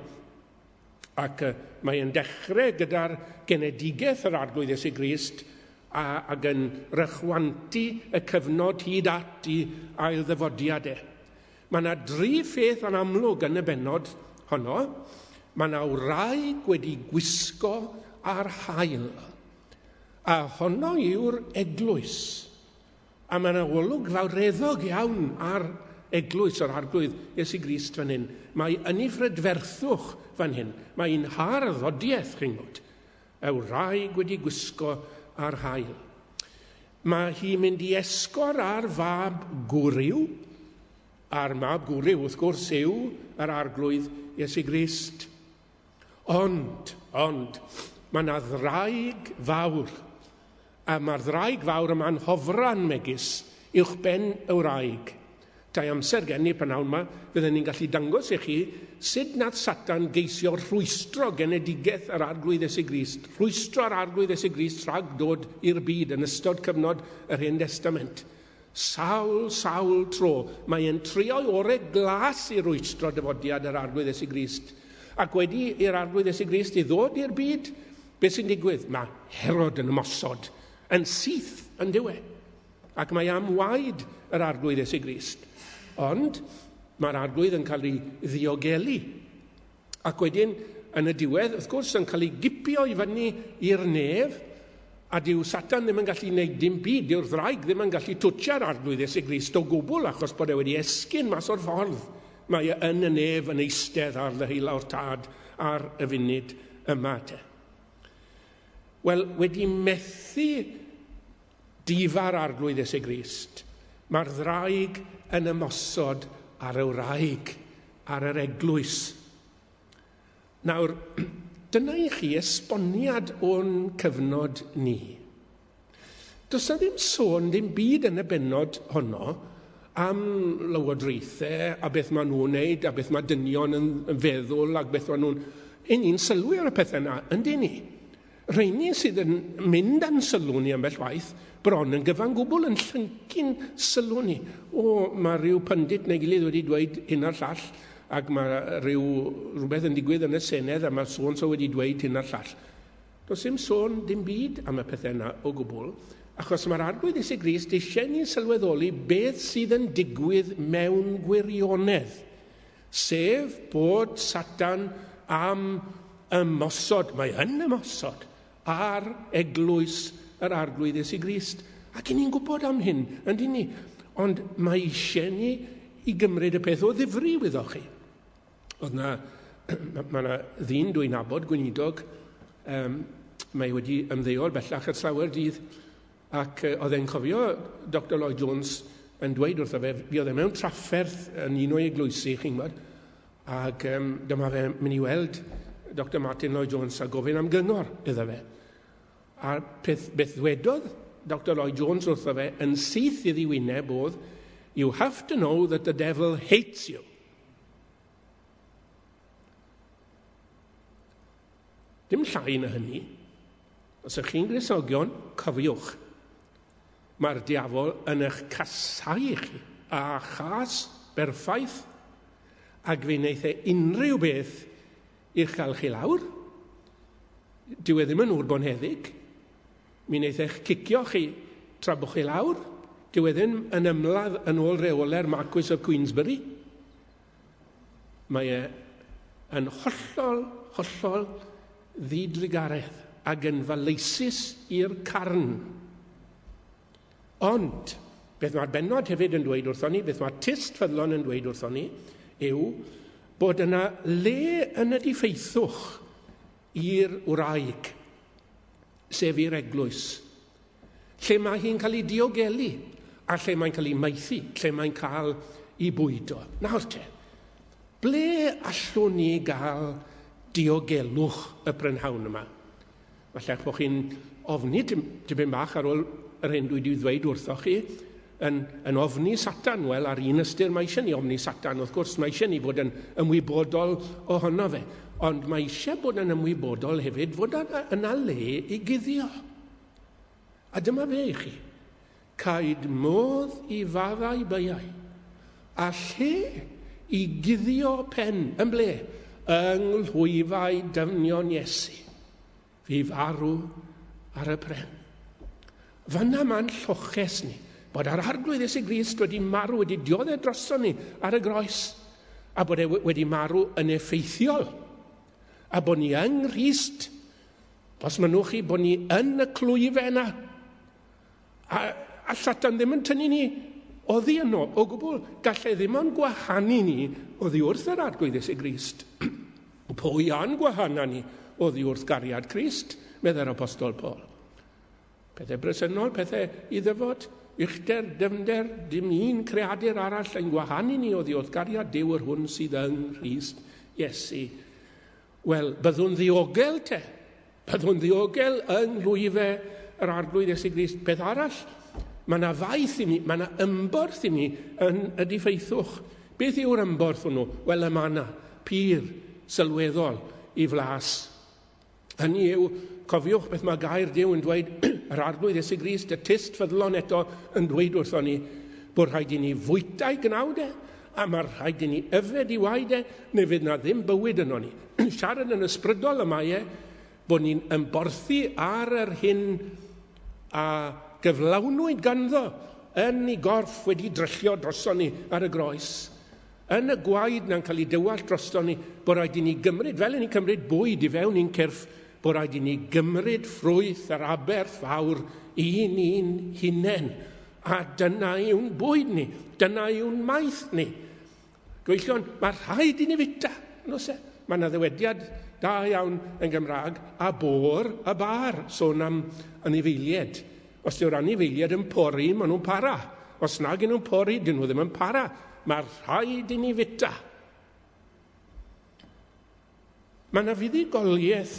ac mae e'n dechrau gyda'r genedigaeth yr Arglwydd Iesu Grist a, ac yn rychwantu y cyfnod hyd at i ailddyfodiad e. Mae yna dri pheth yn amlwg yn y bennod honno. Mae yna wraig wedi gwisgo ar haul. A honno yw'r eglwys. A mae yna olwg fawreddog iawn ar eglwys yr Arglwydd Iesu Grist fan hyn. Mae yn ei phrydferthwch fan hyn. Mae un harddodiaeth, chi'n gwybod. Y wraig wedi gwisgo ar haul. Mae hi'n mynd i esgor ar fab gwryw, a'r mab gwryw, wrth gwrs, yw yr Arglwydd Iesu Grist. Ond, ond, mae yna ddraig fawr, a mae'r ddraig fawr yma'n hofran megis uwchben y wraig. Tai amser gen i prynawn yma, fydden ni'n gallu dangos i chi sut nath Satan geisio rhwystro genedigaeth yr Arglwydd Iesu Grist, rhwystro'r Arglwydd Iesu Grist rhag dod i'r byd yn ystod cyfnod yr Hen Destament. Sawl, sawl tro, mae e'n trio'i ore glas i rwystro dyfodiad yr Arglwydd Iesu Grist. Ac wedi i'r Arglwydd Iesu Grist i ddod i'r byd, beth sy'n digwydd? Mae Herod yn ymosod yn syth yn diwe. Ac mae am waed yr Arglwydd Iesu Grist. Ond mae'r Arglwydd yn cael ei ddiogelu. Ac wedyn, yn y diwedd, wrth gwrs, yn cael ei gipio i fyny i'r nef, a dyw Satan ddim yn gallu gwneud dim byd, dyw'r ddraig ddim yn gallu twtio'r Arglwydd Iesu Grist o gwbl, achos bod e wedi esgyn mas o'r ffordd. Mae e yn y nef yn eistedd ar ddeheulaw'r Tad ar y funud yma te. Wel, wedi methu Difa'r Arglwydd Iesu Grist. Mae'r ddraig yn ymosod ar y wraig, ar yr eglwys. Nawr, dyna i chi esboniad o'n cyfnod ni. Does na ddim sôn dim byd yn y bennod honno am lywodraethau a beth maen nhw'n wneud a beth mae dynion yn feddwl ac beth maen nhw'n... Yn ni'n sylwi ar y pethau yna, yndyn ni? Rheini sydd yn mynd â'n sylw ni ambell waith, bron yn gyfan gwbl yn llyncu'n sylw ni. O, mae rhyw pundit neu gilydd wedi dweud hyn a'r llall, ac mae rhyw rhywbeth yn digwydd yn y Senedd a mae so so wedi dweud hyn a'r llall. Does dim sôn dim byd am y pethau yna o gwbl, achos mae'r Arglwydd Iesu Grist eisiau ni sylweddoli beth sydd yn digwydd mewn gwirionedd. Sef bod Satan am ymosod, mae yn ymosod, ar eglwys yr Arglwydd Iesu Grist. Ac i ni'n gwybod am hyn, yn dyn ni. Ond mae eisiau ni i gymryd y peth o ddifri, wyddoch chi. Oedd na, mae yna ddyn dwi'n nabod, gweinidog, um, mae wedi ymddeol bellach ers llawer dydd, Ac oedd e'n cofio Doctor Lloyd Jones yn dweud wrtho fe, fuodd e mewn trafferth yn un o'i eglwysi, chi'n gwybod, ac um, dyma fe mynd i weld Dr Martin Lloyd Jones a gofyn am gyngor iddo fe. A peth, beth ddwedodd Dr Lloyd Jones wrtho fe yn syth iddi wyneb oedd, You have to know that the devil hates you. Dim llai na hynny. Os ydych chi'n Gristnogion, cofiwch, mae'r diafol yn eich casau chi, a chas berffaith, ac fe wneith e unrhyw beth i'ch cael chi lawr. Dyw e ddim yn ŵr bonheddig. Mi wneith eich cicio chi tra bod chi lawr. Dyw e ddim yn ymladd yn ôl reole'r Marquis of Queensberry. Mae e yn hollol, hollol ddidrugaredd ac yn faleisus i'r carn. Ond, beth mae'r bennod hefyd yn dweud wrthon ni, beth mae tyst ffyddlon yn dweud wrthon ni, yw bod yna le yn y diffeithwch i'r wraig, sef i'r eglwys, lle mae hi'n cael ei diogelu a lle mae'n cael ei maethu, lle mae'n cael ei bwydo. Nawr te, ble allwn ni gael diogelwch y prynhawn yma? Falle bod chi'n ofni tipyn bach ar ôl yr hyn dwi wedi ddweud wrthoch chi, yn, yn ofni Satan. Wel, ar un ystyr mae eisiau ni ofni Satan, wrth gwrs, mae eisiau ni fod yn ymwybodol ohono fe. Ond mae eisiau bod yn ymwybodol hefyd fod yna le i guddio. A dyma fe i chi. Caed modd i faddau beiau, a lle i guddio pen, yn ble? Yng nghlwyfau dyfnion Iesu. Fu farw ar y pren. Fanna mae'n lloches ni, bod yr Arglwydd Iesu Grist wedi marw, wedi dioddef droson ni ar y groes, a bod e wedi marw yn effeithiol, a bod ni yng Nghrist, os mynnwch chi, bod ni yn y clwyfe yna, a, a Satan ddim yn tynnu ni oddi yno o gwbl. Gallai ddim ond gwahanu ni oddi wrth yr Arglwydd Iesu Grist. Pwy a'n gwahana ni oddi wrth gariad Crist, meddai'r Apostol Paul. Pethau bresennol, pethau i ddyfod, uchder, dyfnder, dim un creadur arall yn gwahanu ni oddi wrth gariad Duw yr hwn sydd yng Nghrist Iesu. Wel, byddwn ddiogel te. Byddwn ddiogel yng nghlwyfe yr Arglwydd Iesu Grist. Peth arall, mae yna faith i ni, mae yna ymborth i ni yn y diffeithwch. Beth yw'r ymborth hwnnw? Wel, y mana, pur, sylweddol i flas. Hynny yw, cofiwch beth mae gair Duw yn dweud, yr Arglwydd Iesu Grist, y tyst ffyddlon eto, yn dweud wrthon ni, bod rhaid i ni fwyta'i gnawd e, a mae rhaid i ni yfed i waed e, neu fydd na ddim bywyd yno ni. Siarad yn ysbrydol y mae e, bod ni'n ymborthu ar yr hyn a gyflawnwyd ganddo yn ei gorff wedi dryllio droson ni ar y groes. Yn y gwaed na'n cael ei dywallt droson ni, bod rhaid i ni gymryd, fel i ni'n cymryd bwyd i fewn i'n cyrff, bod rhaid i ni gymryd ffrwyth yr aberth fawr i ni'n hunain. A dyna yw'n bwyd ni, dyna yw'n maeth ni. Gweillion, mae rhaid i ni fita, nos e? Mae yna ddywediad da iawn yn Gymraeg, a bôr y bar, sôn am anifeiliaid. Os yw'r anifeiliaid yn pori, maen nhw'n para. Os nag yn nhw'n pori, dyn nhw ddim yn para. Mae rhaid i ni fita. Mae yna fuddugoliaeth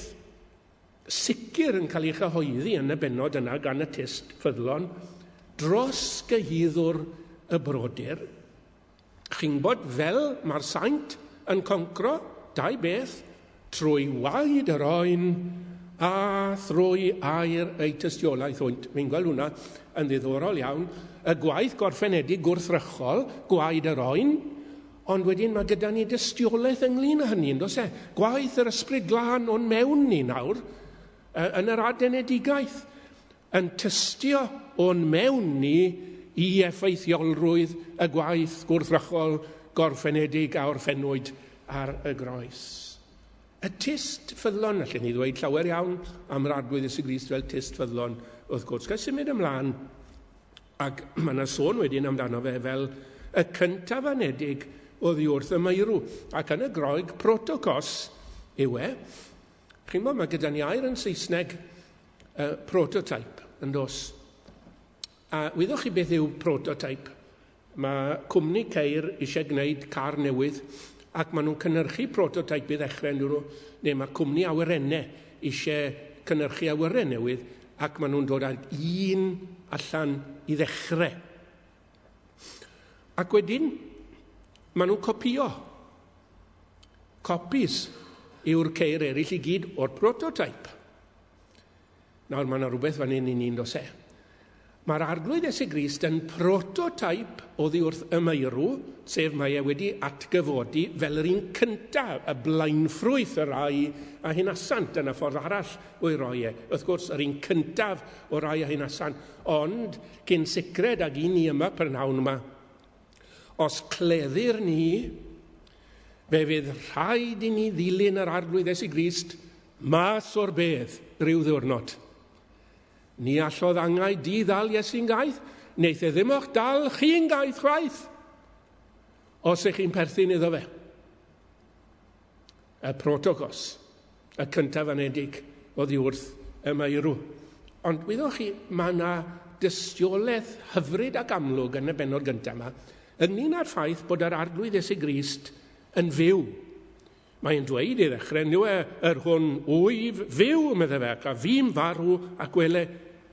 sicr yn cael ei chyhoeddi yn y bennod yna gan y tyst ffyddlon dros gyhuddwr y brodyr. Chi'n gwybod, fel mae'r saint yn concro dau beth, trwy waed yr oen a thrwy air eu tystiolaeth hwynt. Fi'n gweld hwnna yn ddiddorol iawn. Y gwaith gorffenedig gwrthrychol, gwaed yr oen, Ond wedyn mae gyda ni dystiolaeth ynglyn â hynny, yn does e? Gwaith yr Ysbryd Glân o'n mewn ni nawr, yn yr adenedigaeth, yn tystio o'n mewn ni i effeithiolrwydd y gwaith gwrthrychol gorffenedig a orffennwyd ar y groes. Y tyst ffyddlon, allen ni ddweud llawer iawn am yr Arglwydd Iesu Grist fel tyst ffyddlon, wrth gwrs. Gael symud ymlaen. Ac mae yna sôn wedyn amdano fe fel y cyntaf anedig oddi wrth y meirw. Ac yn y Groeg, protokos yw e. Chi'n bod, mae gyda ni air yn Saesneg, uh, prototype, yn dos. A wyddoch chi beth yw prototype? Mae cwmni ceir eisiau gwneud car newydd ac maen nhw'n cynhyrchu prototype i ddechrau yn nhw, neu mae cwmni awyrennau eisiau cynhyrchu awyren newydd ac maen nhw'n dod ag un allan i ddechrau. Ac wedyn, maen nhw'n copio. Copies yw'r ceir eraill i gyd o'r prototype. Nawr, mae yna rhywbeth fan hyn i ni'n dos e. Mae'r Arglwydd Iesu Grist yn prototype oddi wrth y meirw, sef mae e wedi atgyfodi fel yr un cyntaf, y blaenffrwyth y rai a hunasant. Dyna ffordd arall o'i roi e. Wrth gwrs, yr un cyntaf o rai a hunasant. Ond, cyn sicred ag i ni yma prynhawn yma, os cleddir ni, fe fydd rhaid i ni ddilyn yr Arglwydd Iesu Grist mas o'r bedd ryw ddiwrnod. Ni allodd angau di ddal Iesu'n gaeth, wneith e ddim o'ch dal chi'n gaeth chwaith, os ych chi'n perthyn iddo fe. Y protokos, y cyntaf anedig oddi wrth y meirw. Ond wyddoch chi, mae yna dystiolaeth hyfryd ac amlwg yn y bennod gyntaf yma, ynglyn â'r ffaith bod yr Arglwydd Iesu Grist yn fyw. Mae'n dweud i ddechrau, nid e yr hwn wyf fyw, medde fe, ac a fi'n farw, ac wele,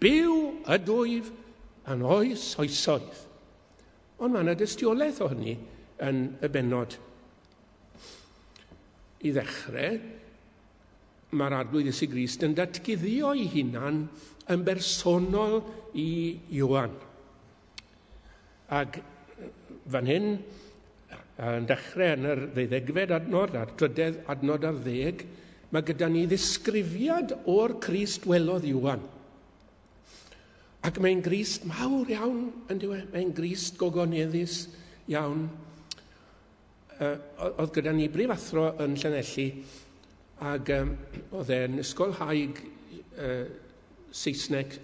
byw ydwyf yn oes oesoedd. Ond mae yna dystiolaeth o hynny yn y bennod. I ddechrau, mae'r Arglwydd Iesu Grist yn datguddio ei hunan yn bersonol i Ioan. Ac fan hyn, yn dechrau yn yr ddeuddegfed adnod a'r drydedd adnod ar ddeg, mae gyda ni ddisgrifiad o'r Crist welodd Iwan. Ac mae'n Grist mawr iawn, yn diwe, mae'n Grist gogoneddus iawn. Oedd gyda ni brifathro yn Llanelli, ac oedd e'n ysgolhaig Saesneg,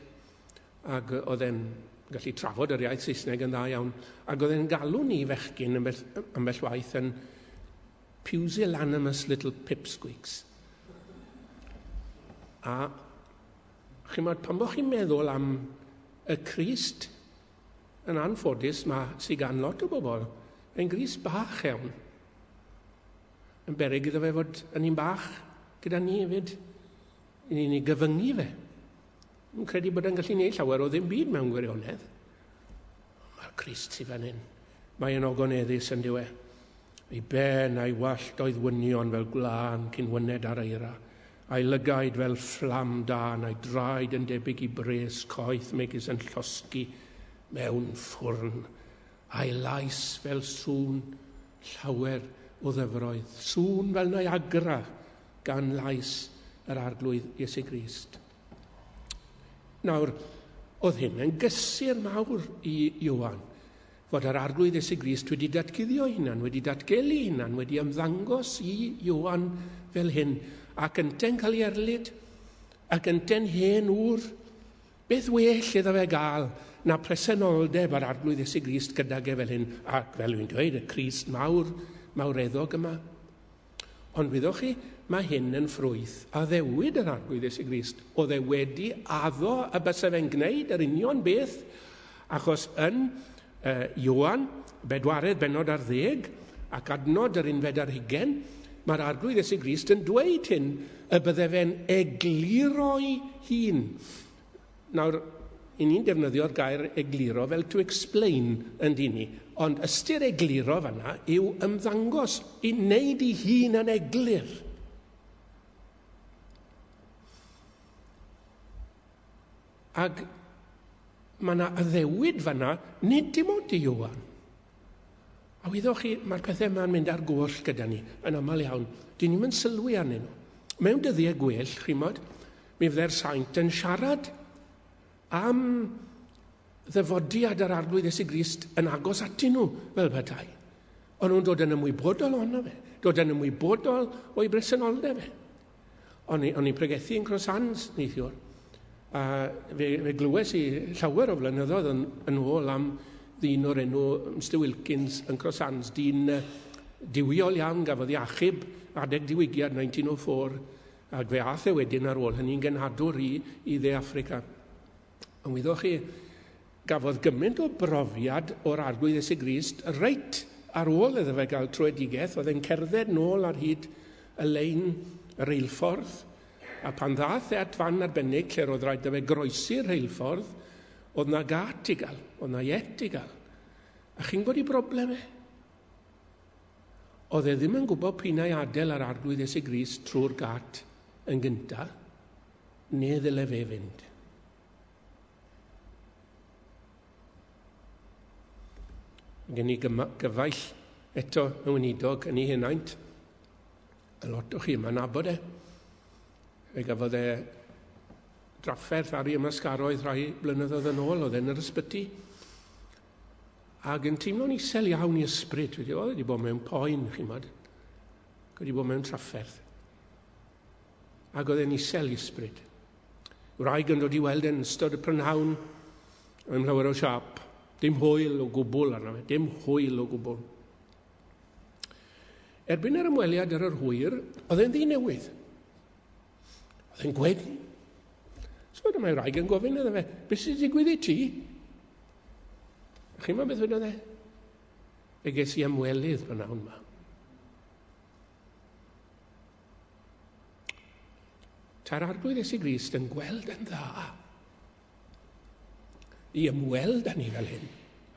ac oedd e'n gallu trafod yr iaith Saesneg yn dda iawn, ac oedd e'n galw ni fechgyn ambell, ambell waith yn pusillanimous little pipsqueaks. A chimod, pan bod chi'n meddwl am y Crist, yn anffodus, mae sydd gan lot o bobl, mae'n Grist bach iawn. Yn beryg iddo fe fod yn un bach gyda ni hefyd. I ni'n ei gyfyngu fe. Yn credu bod e'n gallu gwneud llawer o ddim byd mewn gwirionedd. Mae'r Crist sydd fan hyn. Mae yn ogoneddus yn diwe. Ei ben a'i wallt oedd wynion fel gwlân cyn wyned ar eira, a'i lygaid fel fflam dân, a'i draed yn debyg i bres coeth megis yn llosgi mewn ffwrn, a'i lais fel sŵn llawer o ddyfroedd, sŵn fel Niagara gan lais yr Arglwydd Iesu Grist. Nawr, oedd hyn yn gysur mawr i Ioan, fod yr Arglwydd Iesu Grist wedi datguddio hunan, wedi datgelu hunan, wedi ymddangos i Ioan fel hyn, ac ynte'n cael ei erlid, ac ynte'n hen ŵr. Beth well iddo fe gael na presenoldeb yr Arglwydd Iesu Grist gydag e fel hyn, ac fel wy'n dweud, y Crist mawr, mawreddog yma. Ond wyddoch chi, mae hyn yn ffrwyth addewid yr Arglwydd Iesu Grist. Oedd e wedi addo y byse fe'n gwneud yr union beth, achos yn Ioan, bedwaredd bennod ar ddeg, ac adnod yr unfed ar hugen, mae'r Arglwydd Iesu Grist yn dweud hyn, y bydde fe'n egluro'i hun. Nawr, i ni'n defnyddio'r gair egluro fel to explain yn dyn ni, ond ystyr egluro fanna yw ymddangos, i wneud i hun yn eglur. Ac mae yna addewid fanna, nid dim ond i Ioan. A wyddoch chi, mae'r pethau yma'n mynd ar goll gyda ni, yn aml iawn. Dyn ni'n mynd sylwi arnyn nhw. Mewn dyddiau gwell, chimod, mi fydde'r saint yn siarad am ddyfodiad yr Arglwydd Iesu Grist yn agos atyn nhw, fel petai. O'n nhw'n dod yn ymwybodol ohono fe, dod yn ymwybodol o'i bresenoldeb fe. O'n i'n pregethu yn Cross Hands neithiwr, a fe, fe glywes i llawer o flynyddoedd yn, yn ôl am ddyn o'r enw Mr Wilkins yn Cross Hands, dyn diwiol iawn gafodd ei achub adeg diwygiad 1904, ac fe ath e wedyn ar ôl hynny'n genhadwr i, i Dde Affrica. Ond wyddoch chi, gafodd gymaint o brofiad o'r Arglwydd Iesu Grist reit ar ôl iddo fe gael troedigaeth, oedd e'n cerdded nôl ar hyd y lein y reilffordd, a pan ddath e at fan arbennig lle roedd rhaid iddo fe groesi'r rheilffordd, oedd na gat i gael, oedd na iet i gael. A chi'n gwybod i broblem e? Oedd e ddim yn gwybod p'un ai adael yr Arglwydd Iesu Grist trwy'r gat yn gyntaf, neu ddyle fe fynd. Mae gen i gyfaill eto yn weinidog yn ei henaint. A lot o chi yma'n nabod e. Fe gafodd e drafferth ar ei ymasgaroedd rhai blynyddoedd yn ôl, oedd e'n yr ysbyty. Ac yn teimlo'n isel iawn i ysbryd, wedi, oedd wedi bod mewn poen, chi'n modd. Wedi bod mewn trafferth. Ac oedd e'n isel i ysbryd. Wraig yn dod i weld e'n ystod y prynhawn, yn llawer o siap. Dim hwyl o gwbl arno fe, dim hwyl o gwbl. Erbyn yr ymweliad ar yr hwyr, oedd e'n ddi newydd. Oedd e'n gwenu. So dyma'i wraig yn gofyn iddo fe, beth sy'n digwydd i ti? Chi'n meddwl beth wedodd e? Fe ges i ymwelydd prynhawn yma. Ta'r Arglwydd Iesu Grist yn gweld yn dda i ymweld â ni fel hyn.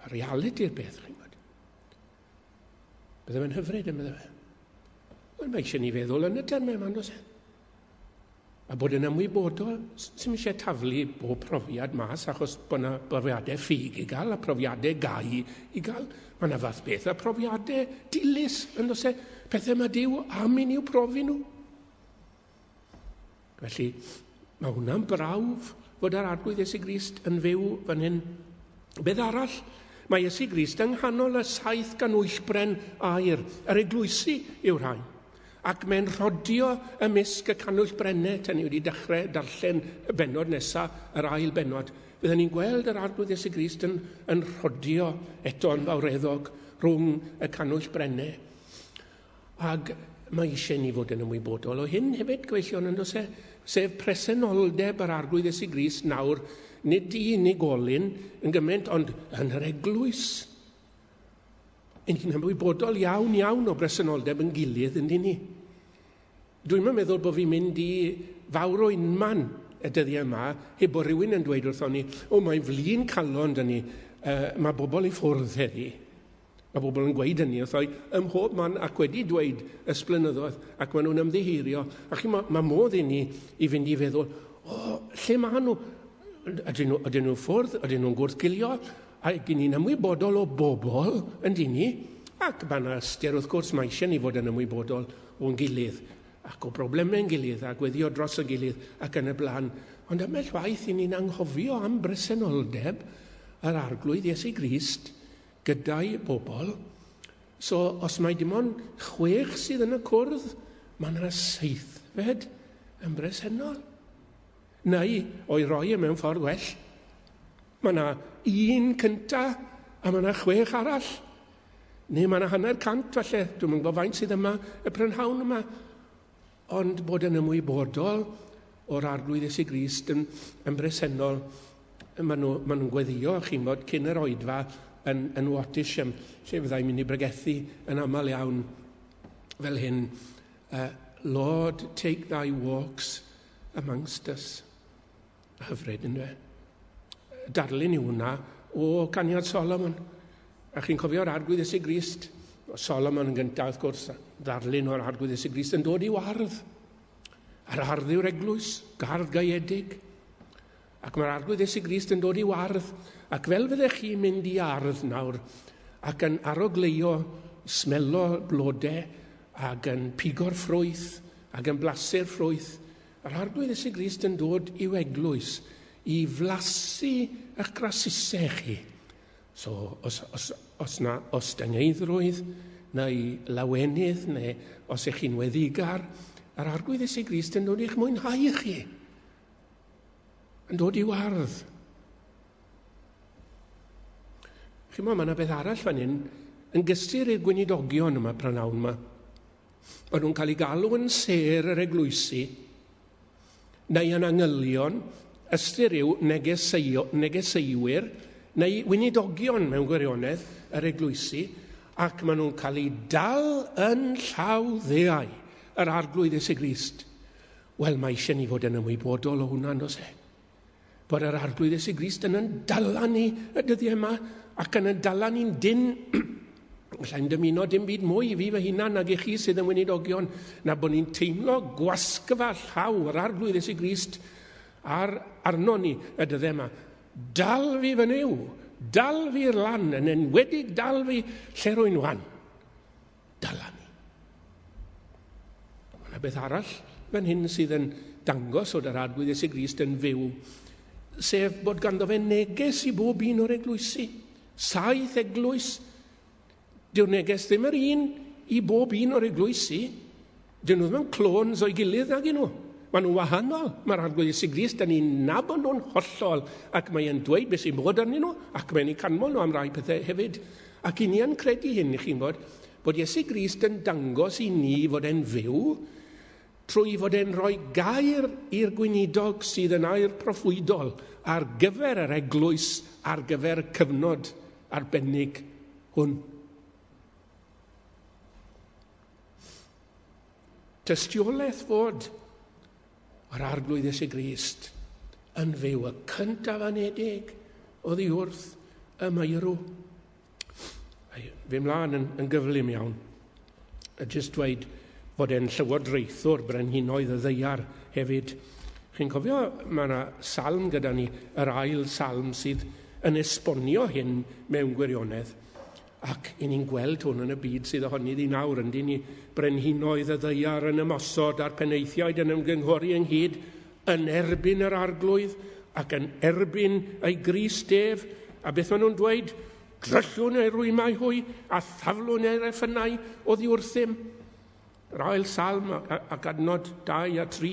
A realiti'r beth, chi'n gwybod. Bydde fe'n hyfryd yn bydde fe. Wel, mae eisiau ni feddwl yn y termau yma, on'd oes e? A bod yn ymwybodol, sy'n eisiau taflu bob profiad mas achos bod yna brofiadau ffug i gael a profiadau gau i gael. Mae yna fath beth a profiadau dilys yn does e? Pethau mae Duw am i ni'w profi nhw. Felly, mae hwnna'n brawf fod yr Arglwydd Iesu Grist yn fyw fan hyn. Beth arall? Mae Iesu Grist yng nghanol y saith ganwyllbren aur, yr eglwysi yw'r rhain. Ac mae'n rhodio ymysg y cannwyll brennau, tan ni wedi dechrau darllen y bennod nesaf, yr ail bennod. Byddwn ni'n gweld yr Arglwydd Iesu Grist yn, yn rhodio eto yn fawreddog rhwng y cannwyll brennau. Ac mae eisiau ni fod yn ymwybodol o hyn hefyd, gyfeillion, yn does e? Sef presenoldeb yr Arglwydd Iesu Grist nawr, nid i unigolyn yn gymaint, ond yn yr eglwys. Yn ni'n ymwybodol iawn iawn o bresenoldeb yn gilydd, yn ni. Dwi'n meddwl bod fi'n mynd i fawr o unman y dyddiau yma, heb bod rhywun yn dweud wrthon ni, o, mae'n flin calon dyn ni, mae bobl i ffwrdd heddi. Mae bobl yn gweud hynny wrthoi ym mhob man ac wedi dweud ys blynyddoedd, ac maen nhw'n ymddiheirio. Ac mae, mae modd i ni i fynd i feddwl, o, lle maen nhw? Ydyn nhw, ydyn nhw ffwrdd? Ydyn nhw'n gwrthgilio? A gyn ni'n ymwybodol o bobl, yn dyn ni, ac mae yna ystyr wrth gwrs, mae eisiau ni fod yn ymwybodol o'n gilydd, ac o broblemau'n gilydd, a gweddio dros y gilydd, ac yn y blaen. Ond ambell waith i ni'n anghofio am bresenoldeb yr Arglwydd Iesu Grist gyda'i bobl. So, os mae dim ond chwech sydd yn y cwrdd, mae yna seithfed yn bresennol. Neu, o'i roi e mewn ffordd well, mae yna un cynta a mae yna chwech arall. Neu mae yna hanner cant falle, dwi'n yn gwybod faint sydd yma y prynhawn yma. Ond bod yn ymwybodol o'r Arglwydd Iesu Grist yn, yn bresennol, maen nhw'n nhw, nhw gweddio, chi'n bod, cyn yr oedfa yn, yn Wattisham, lle fyddai'n mynd i bregethu yn aml iawn fel hyn. Lord, take thy walks amongst us. Hyfryd, ynddo e? Darlun yw hwnna o Caniad Solomon. A chi'n cofio'r Arglwydd Iesu Grist, Solomon yn gyntaf, wrth gwrs, ddarlun o'r Arglwydd Iesu Grist yn dod i'w ardd. A'r ardd yw'r eglwys, gardd gaeedig. Ac mae'r Arglwydd Iesu Grist yn dod i'w ardd. Ac fel fyddech chi'n mynd i ardd nawr, ac yn arogleio, smelo blodau, ac yn pigo'r ffrwyth, ac yn blasu'r ffrwyth, Yr Arglwydd Iesu Grist yn dod i'w eglwys i flasu eich grasusau chi. So, os, os, os na ostyngeiddrwydd neu lawenydd neu os ych chi'n weddigar, yr Arglwydd Iesu Grist yn dod i'ch mwynhau chi. Yn dod i'w ardd. Chi'n mae yna beth arall fan hyn yn gysur i'r gweinidogion yma prynhawn yma. Maen nhw'n cael eu galw yn sêr yr eglwysi, neu yn angylion, ystyr yw negeseuo, negeseuwyr, neu weinidogion mewn gwirionedd yr eglwysi, ac maen nhw'n cael eu dal yn llaw ddeau yr Arglwydd Iesu Grist. Wel, mae eisiau ni fod yn ymwybodol o hwnna, yn does e? Bod yr Arglwydd Iesu Grist yn yn dala ni y dyddiau yma ac yn yn dala ni'n dyn. Alla i'n dymuno dim byd mwy i fi fy hunan nag i chi sydd yn weinidogion, na bod ni'n teimlo gwasgfa llaw yr Arglwydd Iesu Grist ar arno ni y dyddiau yma. Dal fi fy Nuw, dal fi'r lan, yn enwedig dal fi lle rwy'n wan. Dala ni. Mae yna beth arall fan hyn sydd yn dangos fod yr Arglwydd Iesu Grist yn fyw, sef bod ganddo fe neges i bob un o'r eglwysi. Saith eglwys. Dyw'r neges ddim yr un i bob un o'r eglwysi. Dyn nhw ddim yn clones o'i gilydd nag nhw. Maen nhw'n wahanol. Mae'r Arglwydd Iesu Grist, dyn ni'n nabod nhw'n hollol, ac mae'n dweud beth sy'n bod arnyn nhw, ac mae'n eu canmol nhw am rai pethau hefyd. Ac i ni yn credu hyn, chi'n bod, bod Iesu Grist yn dangos i ni fod e'n fyw trwy fod e'n rhoi gair i'r gweinidog sydd yn air proffwydol ar gyfer yr eglwys, ar gyfer y cyfnod arbennig hwn. Tystiolaeth fod yr Arglwydd Iesu Grist yn fyw y cyntaf anedig oddi wrth y meirw. Fi mlaen yn, yn gyflym iawn. A just dweud fod e'n llywodraethwr brenhinoedd y ddaear hefyd. Chi'n cofio, mae yna salm gyda ni, yr ail salm sydd yn esbonio hyn mewn gwirionedd. Ac i ni'n gweld hwn yn y byd sydd ohoni ddi nawr, yndyn ni brenhinoedd y ddaear yn ymosod a'r penaethiaid yn ymgynghori ynghyd yn erbyn yr arglwydd ac yn erbyn ei Grist ef. A beth maen nhw'n dweud? Dryllwn ei rwymau hwy a thaflwn ei reffynau oddi wrthym. Yr ail salm ac adnod 2 a 3.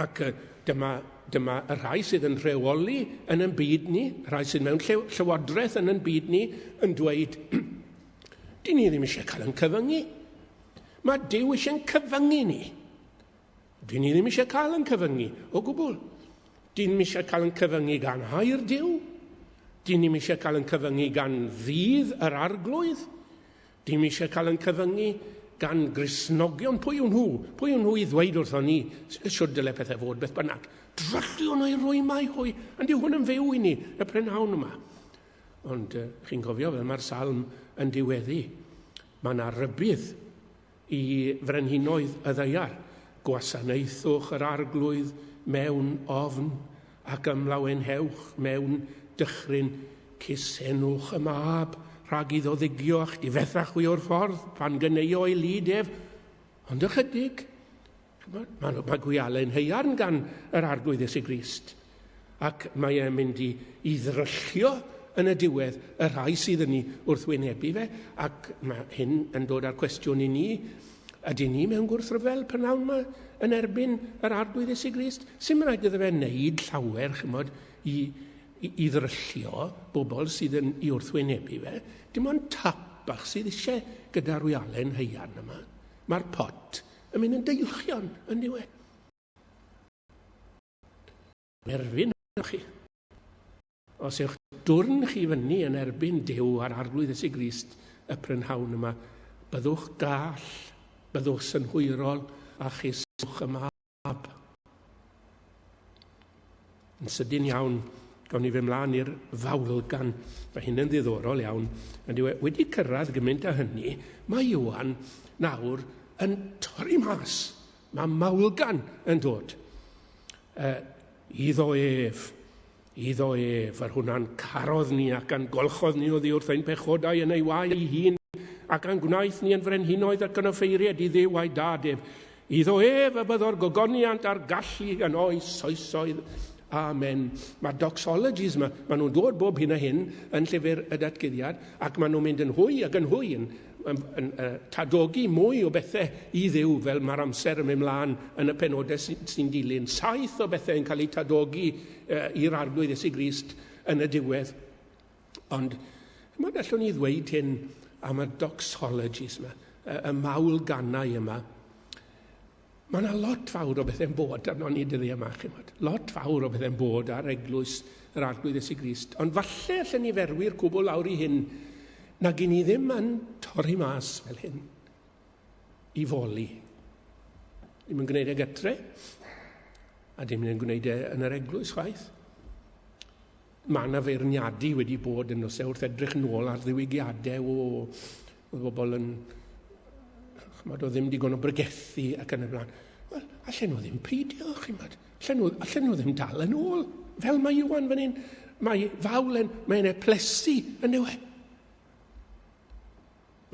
Ac dyma, dyma y rhai sydd yn rheoli yn ein byd ni, rhai sydd mewn llywodraeth yn ein byd ni, yn dweud, dyn ni ddim eisiau cael ein cyfyngu. Mae Duw eisiau'n cyfyngu ni. Dyn ni ddim eisiau cael ein cyfyngu o gwbl. Dyn ni eisiau cael ein cyfyngu gan air Duw. Dyn ni eisiau cael ein cyfyngu gan ddydd yr arglwydd. Dyn ni eisiau cael ein cyfyngu gan Gristnogion. Pwy yw nhw? Pwy yw nhw i ddweud wrthon ni siwr dyle pethau fod beth bynnag? Drylliwn o'i rwymau hwy. Ond yw hwn yn fyw i ni y prynhawn yma. Ond chi'n cofio fel mae'r salm yn diweddu. Mae yna rybudd i frenhinoedd y ddaear, gwasanaethwch yr Arglwydd mewn ofn, ac ymlawenhewch mewn dychryn, cusenwch y mab, rhag iddo ddigio a'ch difetha chwi o'r ffordd, pan gyneuo ei lid ef, ond ychydig. Mae, mae gwialen haearn gan yr Arglwydd Iesu Grist, ac mae e'n mynd i, i ddryllio yn y diwedd y rhai sydd yn ei wrthwynebu fe, ac mae hyn yn dod â'r cwestiwn i ni, ydy ni mewn gwrthryfel prynawn yma yn erbyn yr Arglwydd Iesu Grist? Sy'n rhaid iddo fe wneud llawer, chymod, i, i, i ddryllio bobl sydd yn ei wrthwynebu fe. Dim ond tap bach sydd eisiau gyda'r wialen haearn yma. Mae'r pot yn mynd yn deilchion yn diwedd. Erfyn chi. Os yw'ch dwrn chi fyny yn erbyn Duw a'r Arglwydd Iesu Grist y prynhawn yma, byddwch gall, byddwch synhwyrol a chyswch y mab. Yn sydyn iawn, gawn ni fy mlaen i'r fawlgan. Mae hyn yn ddiddorol iawn. Yn diwe, wedi cyrraedd gymaint â hynny, mae Iwan nawr yn torri mas. Mae mawlgan yn dod. Iddo ef, iddo ef, yr hwnna'n carodd ni ac a'n golchodd ni oddi wrth ein pechodau yn ei waed ei hun, ac a'n gwnaeth ni yn frenhinoedd ac yn offeiried i Dduw a'i dad ef. Iddo ef y byddo'r gogoniant a'r gallu yn oes oesoedd. Amen. Mae'r doxologies yma, maen nhw'n dod bob hyn a hyn yn llyfr y datguddiad, ac maen nhw'n mynd yn hwy ac yn hwy yn yn, yn uh, tadogi mwy o bethau i Dduw fel mae'r amser yn mynd mlaen yn y penodau sy'n sy dilyn. Saith o bethau yn cael eu tadogi uh, i'r Arglwydd Iesu Grist yn y diwedd. Ond mae'n allwn ni ddweud hyn am y doxologies yma, y, y mawl ganau yma. Mae yna lot fawr o bethau'n bod arno ni dyddiau yma, chimod. Lot fawr o bethau'n bod ar eglwys yr Arglwydd Iesu Grist. Ond falle allan ni ferwi'r cwbl lawr i hyn, nag i ni ddim yn torri mas fel hyn i foli. Ddim yn gwneud e gytre, a dim yn gwneud e yn yr eglwys chwaith. Mae yna feirniadu wedi bod yn os e wrth edrych nôl ar ddiwygiadau o Oedd bobl yn, chymod, oedd ddim digon o bregethu ac yn y blaen. Wel, allan nhw ddim peidio, chymod. Allan nhw, allan nhw ddim dal yn ôl. Fel mae Iwan fan hyn, mae fawl yn, mae'n eplesu yn yw e.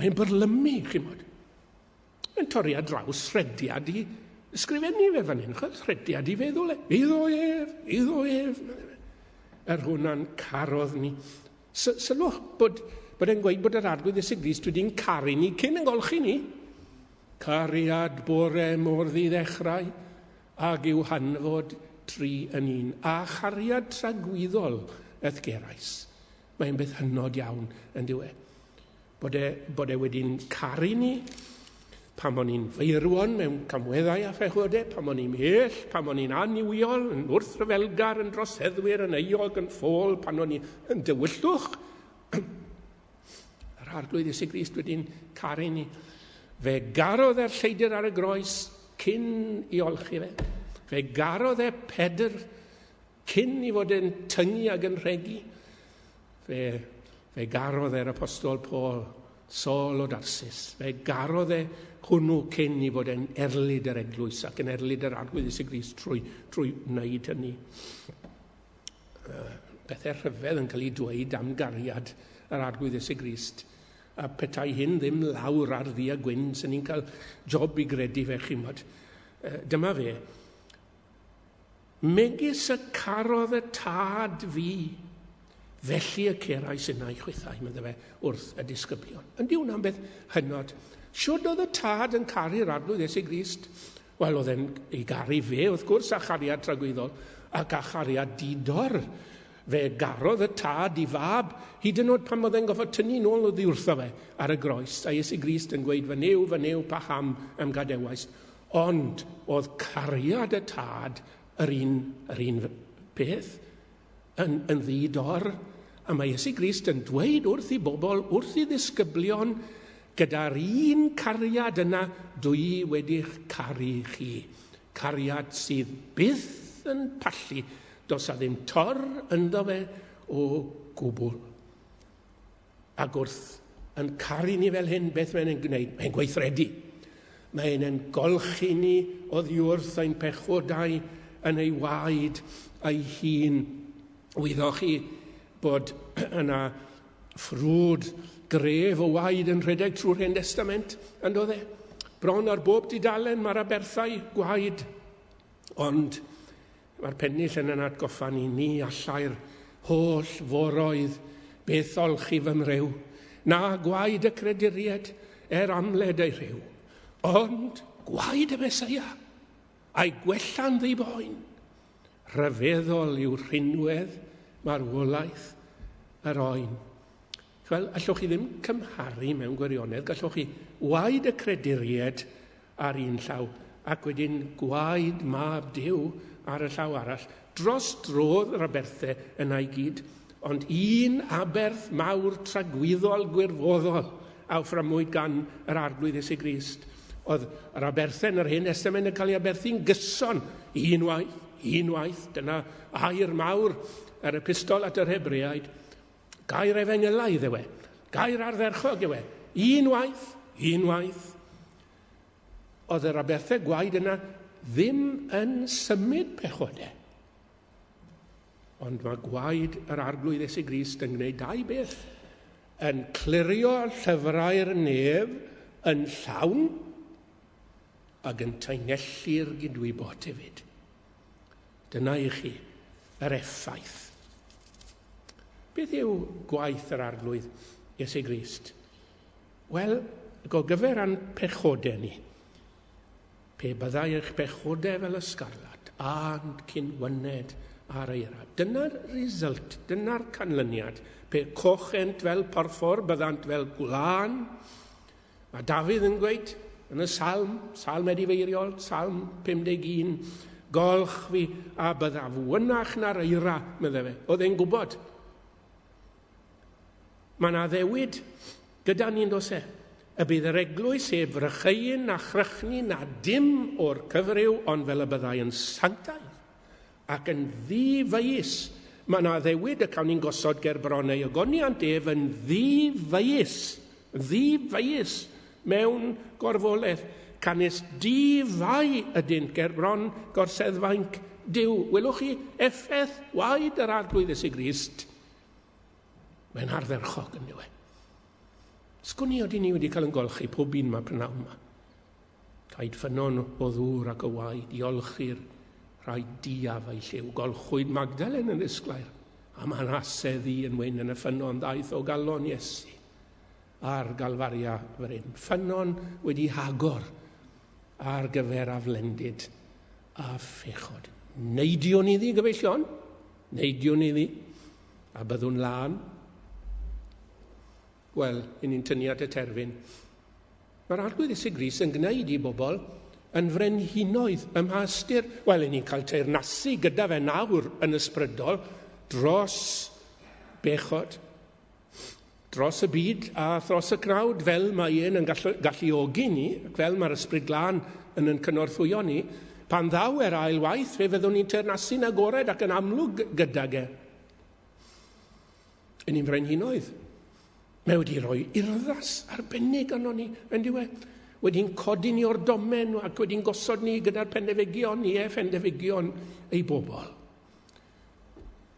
Mae'n byrlymu, chymod. Mae'n torri ar draws rhediad i ysgrifennu fe fan hyn, chos rhediad i feddwl e. Iddo ef, iddo ef. Yr hwnna'n carodd ni. Sylwch bod, bod e'n gweud bod yr Arglwydd Iesu Grist wedi'n caru ni cyn yn golchi ni. Cariad bore mor ddiddechrau ag yw hanfod tri yn un, a chariad tragwyddol eth gerais. Mae'n beth hynod iawn yn diwe. Bod e, bod e wedi'n caru ni, pan o'n i'n feirwon mewn camweddau a phechodau, pan o'n i'n mhell, pan o'n i'n annuwiol, yn wrthryfelgar, yn droseddwyr, yn euog, yn ffôl, pan o'n i yn dywyllwch. Yr Arglwydd Iesu Grist wedi'n caru ni. Fe garodd e'r lleidr ar y groes cyn i olchi fe. Fe garodd e Pedr Cyn i fod e'n tyngu ag yn rhegi, fe, fe garodd e'r apostol Paul, Saul o Darsus. Fe garodd e hwnnw cyn i fod yn erlid yr eglwys ac yn erlid yr Arglwydd Iesu Grist trwy, trwy wneud hynny. Pethau rhyfedd yn cael ei dweud am gariad yr Arglwydd Iesu Grist. A petai hyn ddim lawr ar ddu a gwyn, sy'n ni'n cael job i gredu fe, chi'mod. Dyma fe. Megis y carodd y tad fi, felly y cerais innau chwithau, meddai fe, wrth y disgyblion. Yndi hwnna'n beth hynod. Siwd oedd y tad yn caru'r Arglwydd Iesu Grist? Wel, oedd e'n ei garu fe, wrth gwrs, a chariad tragwyddol, ac â chariad di-dor. Fe garodd y tad i fab, hyd yn oed pan oedd e'n goffod tynnu nôl oddi wrtho fe ar y groes, a Iesu Grist yn gweud, fy Nuw, fy Nuw, paham ym gadewais? Ond oedd cariad y tad yr un, yr un peth, yn, yn ddi-dor, a mae Iesu Grist yn dweud wrth i bobl, wrth i ddisgyblion, gyda'r un cariad yna, dwi wedi'ch caru chi. Cariad sydd byth yn pallu, does a ddim tor ynddo fe o gwbl. Ac wrth yn caru ni fel hyn, beth mae'n ei gwneud? Mae'n gweithredu. Mae'n yn golchi ni oddi wrth ein pechodau yn ei waed ei hun. Wyddoch chi bod yna ffrwd gref o waed yn rhedeg trwy'r Hen Destament, yn doedd e? Bron ar bob dudalen mae'r aberthau gwaed. Ond Mae'r pennill yn yn atgoffa ni, ni allai'r holl foroedd beth olchi fy mrew, na gwaed y creduried er amled ei rhyw, ond gwaed y Mesoea, a'i gwella'n ddi-boen. Rhyfeddol yw rhinwedd marwolaeth yr oen. Wel, allwch chi ddim cymharu mewn gwirionedd, gallwch chi waed y creduried ar un llaw, ac wedyn gwaed mab Duw ar y llaw arall. Dros drodd yr aberthau yna i gyd, ond un aberth mawr tragwyddol gwirfoddol a offrymwyd gan yr Arglwydd Iesu Grist. Oedd yr aberthau yn yr Hen Testament yn cael ei aberthu'n gyson, un waith, un waith, dyna air mawr yr epistol at yr Hebreaid. Gair efengylaidd yw e. Gair ardderchog yw e. Un waith, un waith. Oedd yr aberthau gwaed yna ddim yn symud pechodau. Ond mae gwaed yr Arglwydd Iesu Grist yn gwneud dau beth. Yn clirio llyfrau'r nef yn llawn ac yn taenellu'r gydwybod hefyd. Dyna i chi yr effaith. Beth yw gwaith yr Arglwydd Iesu Grist? Wel, gogyfer â'n pechodau ni. Pe byddai eich pechodau fel ysgarlat, a'n cyn wyned ar eira. Dyna'r result, dyna'r canlyniad. Pe cochent fel porffor, byddant fel gwlân. Mae Dafydd yn gweud yn y salm, salm edifeiriol, salm 51, golch fi a byddaf wynach na'r eira, meddai fe. Oedd e'n gwybod. Mae yna addewid gyda ni'n dos e, y bydd yr eglwys heb frycheuyn na chrychni na dim o'r cyfryw, ond fel y byddai yn sanctaidd ac yn ddi-feius. Mae yna addewid y cawn ni'n gosod ger bron ei ogoniant ef yn ddi-feius, ddi-feius mewn gorfoledd. Canys di-fai ydynt ger bron gorseddfainc Duw. Welwch chi effaith waed yr Arglwydd Iesu Grist? Mae'n ardderchog yn dyw e. Sgwn i odyn ni wedi cael yn golchi pob un ma prynawn ma. Caed ffynnon o ddŵr ac o waed i olchi'r rhai diaf a'i lliw. Golchwyd Magdalen yn ddisglair, a Manasse ddu yn wyn yn y ffynnon ddaeth o galon Iesu ar Galfaria fryn. Ffynnon wedi hagor ar gyfer aflendid a phechod. Neidiwn iddi, gyfeillion, neidiwn iddi, a byddwn lân. Wel, i ni'n tynnu at y terfyn. Mae'r Arglwydd Iesu Grist yn gwneud i bobl yn frenhinoedd ym mha ystyr? Wel, i ni'n cael teyrnasu gyda fe nawr yn ysbrydol dros bechod, dros y byd a thros y cnawd, fel mae e'n yn gallu, galluogi ni, ac fel mae'r Ysbryd Glân yn yn cynorthwyo ni. Pan ddaw e'r ail waith, fe fyddwn ni'n teyrnasu'n agored ac yn amlwg gydag e. Yn ni'n frenhinoedd. Mae wedi rhoi urddas arbennig arno ni, yn diwedd. Wedi'n codi ni o'r domen ac wedi'n gosod ni gyda'r pendefigion, ie, phendefigion ei bobl.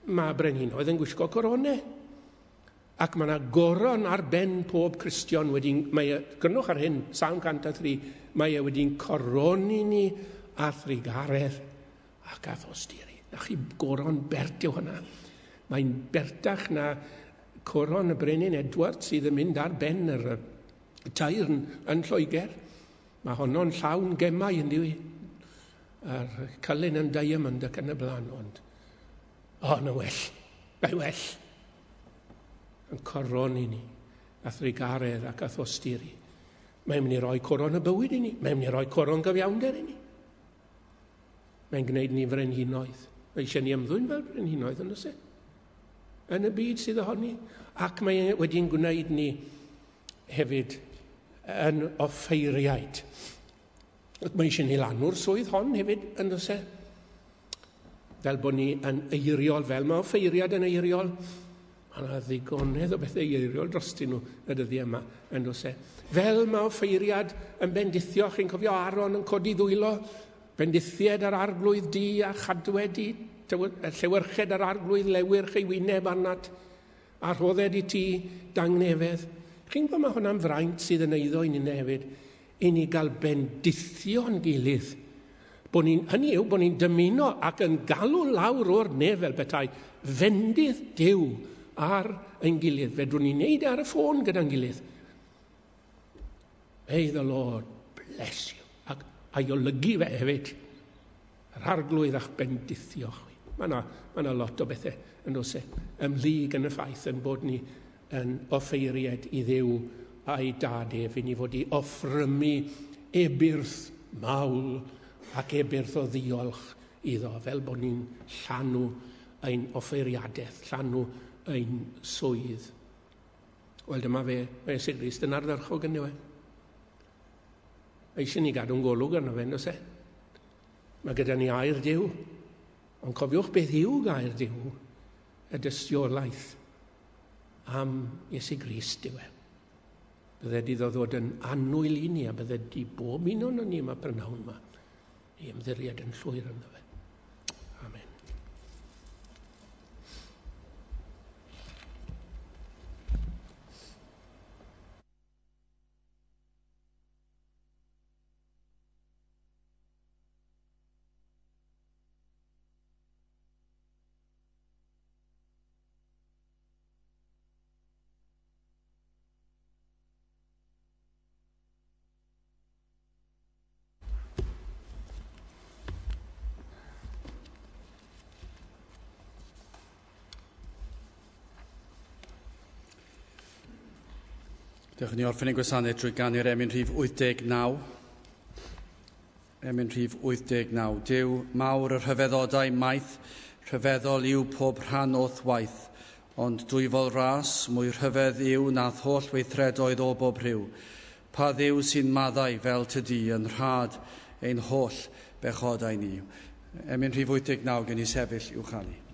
Mae brenhinoedd yn gwisgo coronau. Ac mae yna goron ar ben pob Cristion wedi'n... Mae e, grynwch ar hyn, Salm 103, mae e wedi'n coroni ni a thrugaredd ac a thosturi. Na chi goron bert yw hwnna. Mae'n bertach na coron y brenin Edward sydd yn mynd ar ben yr tairn yn Lloegr. Mae honno'n llawn gemau yn diwy. A'r cylun yn diamond ac yn y blaen, ond... O, na well. Mae well. Yn coron i ni, a thrugaredd ac a thosturi. Mae'n mynd i roi coron y bywyd i ni. Mae'n mynd i roi coron gyfiawnder i ni. Mae'n gwneud ni frenhinoedd. Mae eisiau ni ymddwyn fel brenhinoedd yn oes e? Yn y byd sydd ohoni. Ac mae wedi'n gwneud ni hefyd yn offeiriaid. Ac mae eisiau ni lanw'r swydd hon hefyd yn oes e? Fel bod ni yn eiriol, fel mae offeiriad yn eiriol. Mae yna ddigonedd o bethau eiriol drostyn nhw y dyddiau yma, yn does e? Fel mae offeiriad yn bendithio, chi'n cofio Aaron yn codi ddwylo, bendithied ar arglwydd di a chadwed di, llewyrched ar arglwydd lewyrch ei wyneb arnat, a rhodded i ti dangnefedd. Chi'n gwybod mae hwnna'n fraint sydd yn eiddo i ninnau hefyd, i ni gael bendithio'n gilydd. Bod ni'n, hynny yw, bod ni'n dymuno ac yn galw lawr o'r nef fel petai fendith Duw ar ein gilydd. Fedrwn ni wneud e ar y ffôn gyda'n gilydd. May the Lord bless you. Ac a'i olygu fe hefyd. Yr arglwydd a'ch bendithio chwi. Mae yna, mae yna lot o bethau yn oes e, ymhlyg yn y ffaith yn bod ni yn offeiried i Dduw a'i dad ef, i ni fod i offrymu ebyrth mawl ac ebyrth o ddiolch iddo, fel bod ni'n llanw ein offeiriadaeth, llanw ein swydd. Wel, dyma fe, mae Iesu Grist yn ardderchog yn e. Mae eisiau ni gadw'n golwg arno fe, yn e? Mae gyda ni air Duw, ond cofiwch beth yw gair Duw, y dystiolaeth am Iesu Grist yw e. Bydde di ddod yn annwyl i ni a bydde di bob un o'n ni yma prynhawn yma i ymddiried yn llwyr ynddo fe. Amen. Dewch ni orffen ein gwasanaeth drwy ganu'r emyn rhif 89. Emyn rhif 89. Duw mawr y rhyfeddodau maith, rhyfeddol yw pob rhan o'th waith, ond dwyfol ras, mwy rhyfedd yw nath holl weithredoedd o bob rhyw. Pa dduw sy'n maddau fel tydi yn rhad ein holl bechodau ni. Emyn rhif 89 gen i sefyll i'w chanu.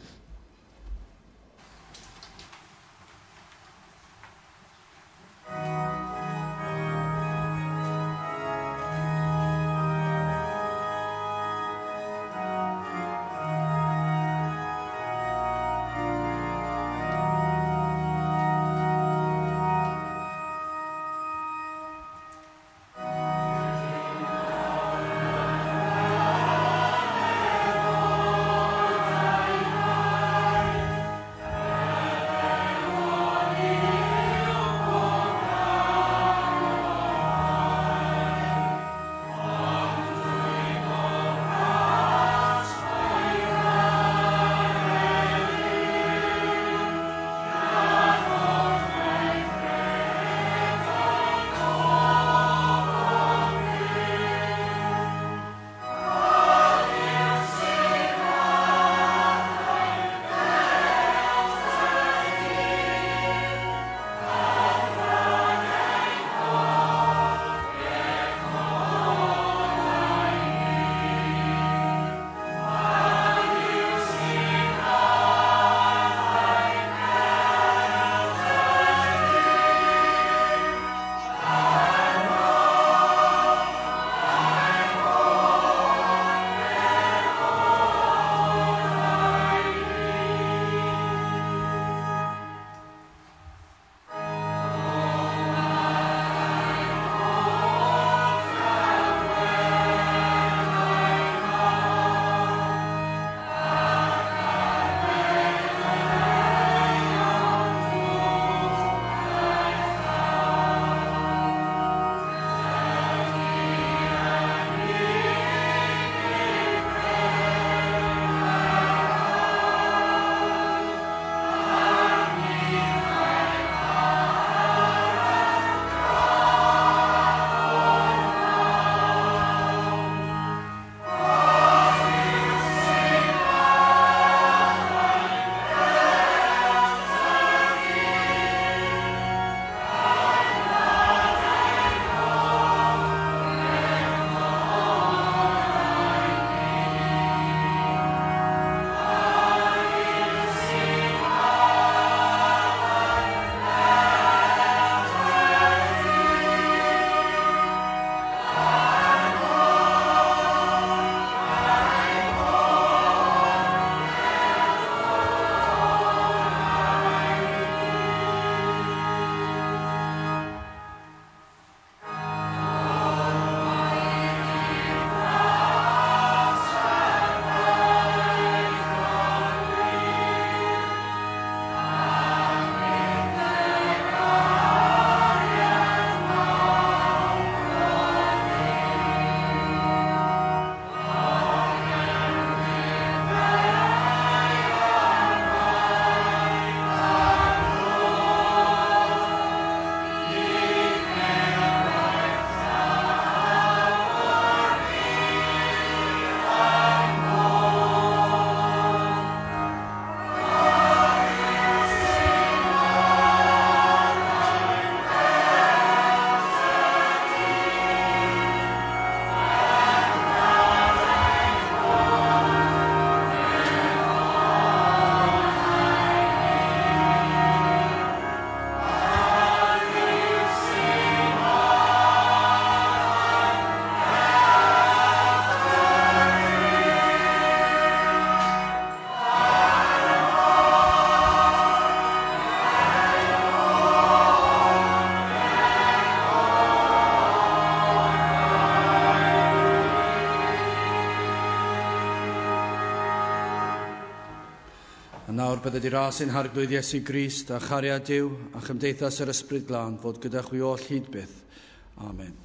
A nawr bydde di ras ein harglwydd Iesu Grist a chariad Duw a chymdeithas yr Ysbryd Glân fod gyda chwi oll hyd byth. Amen.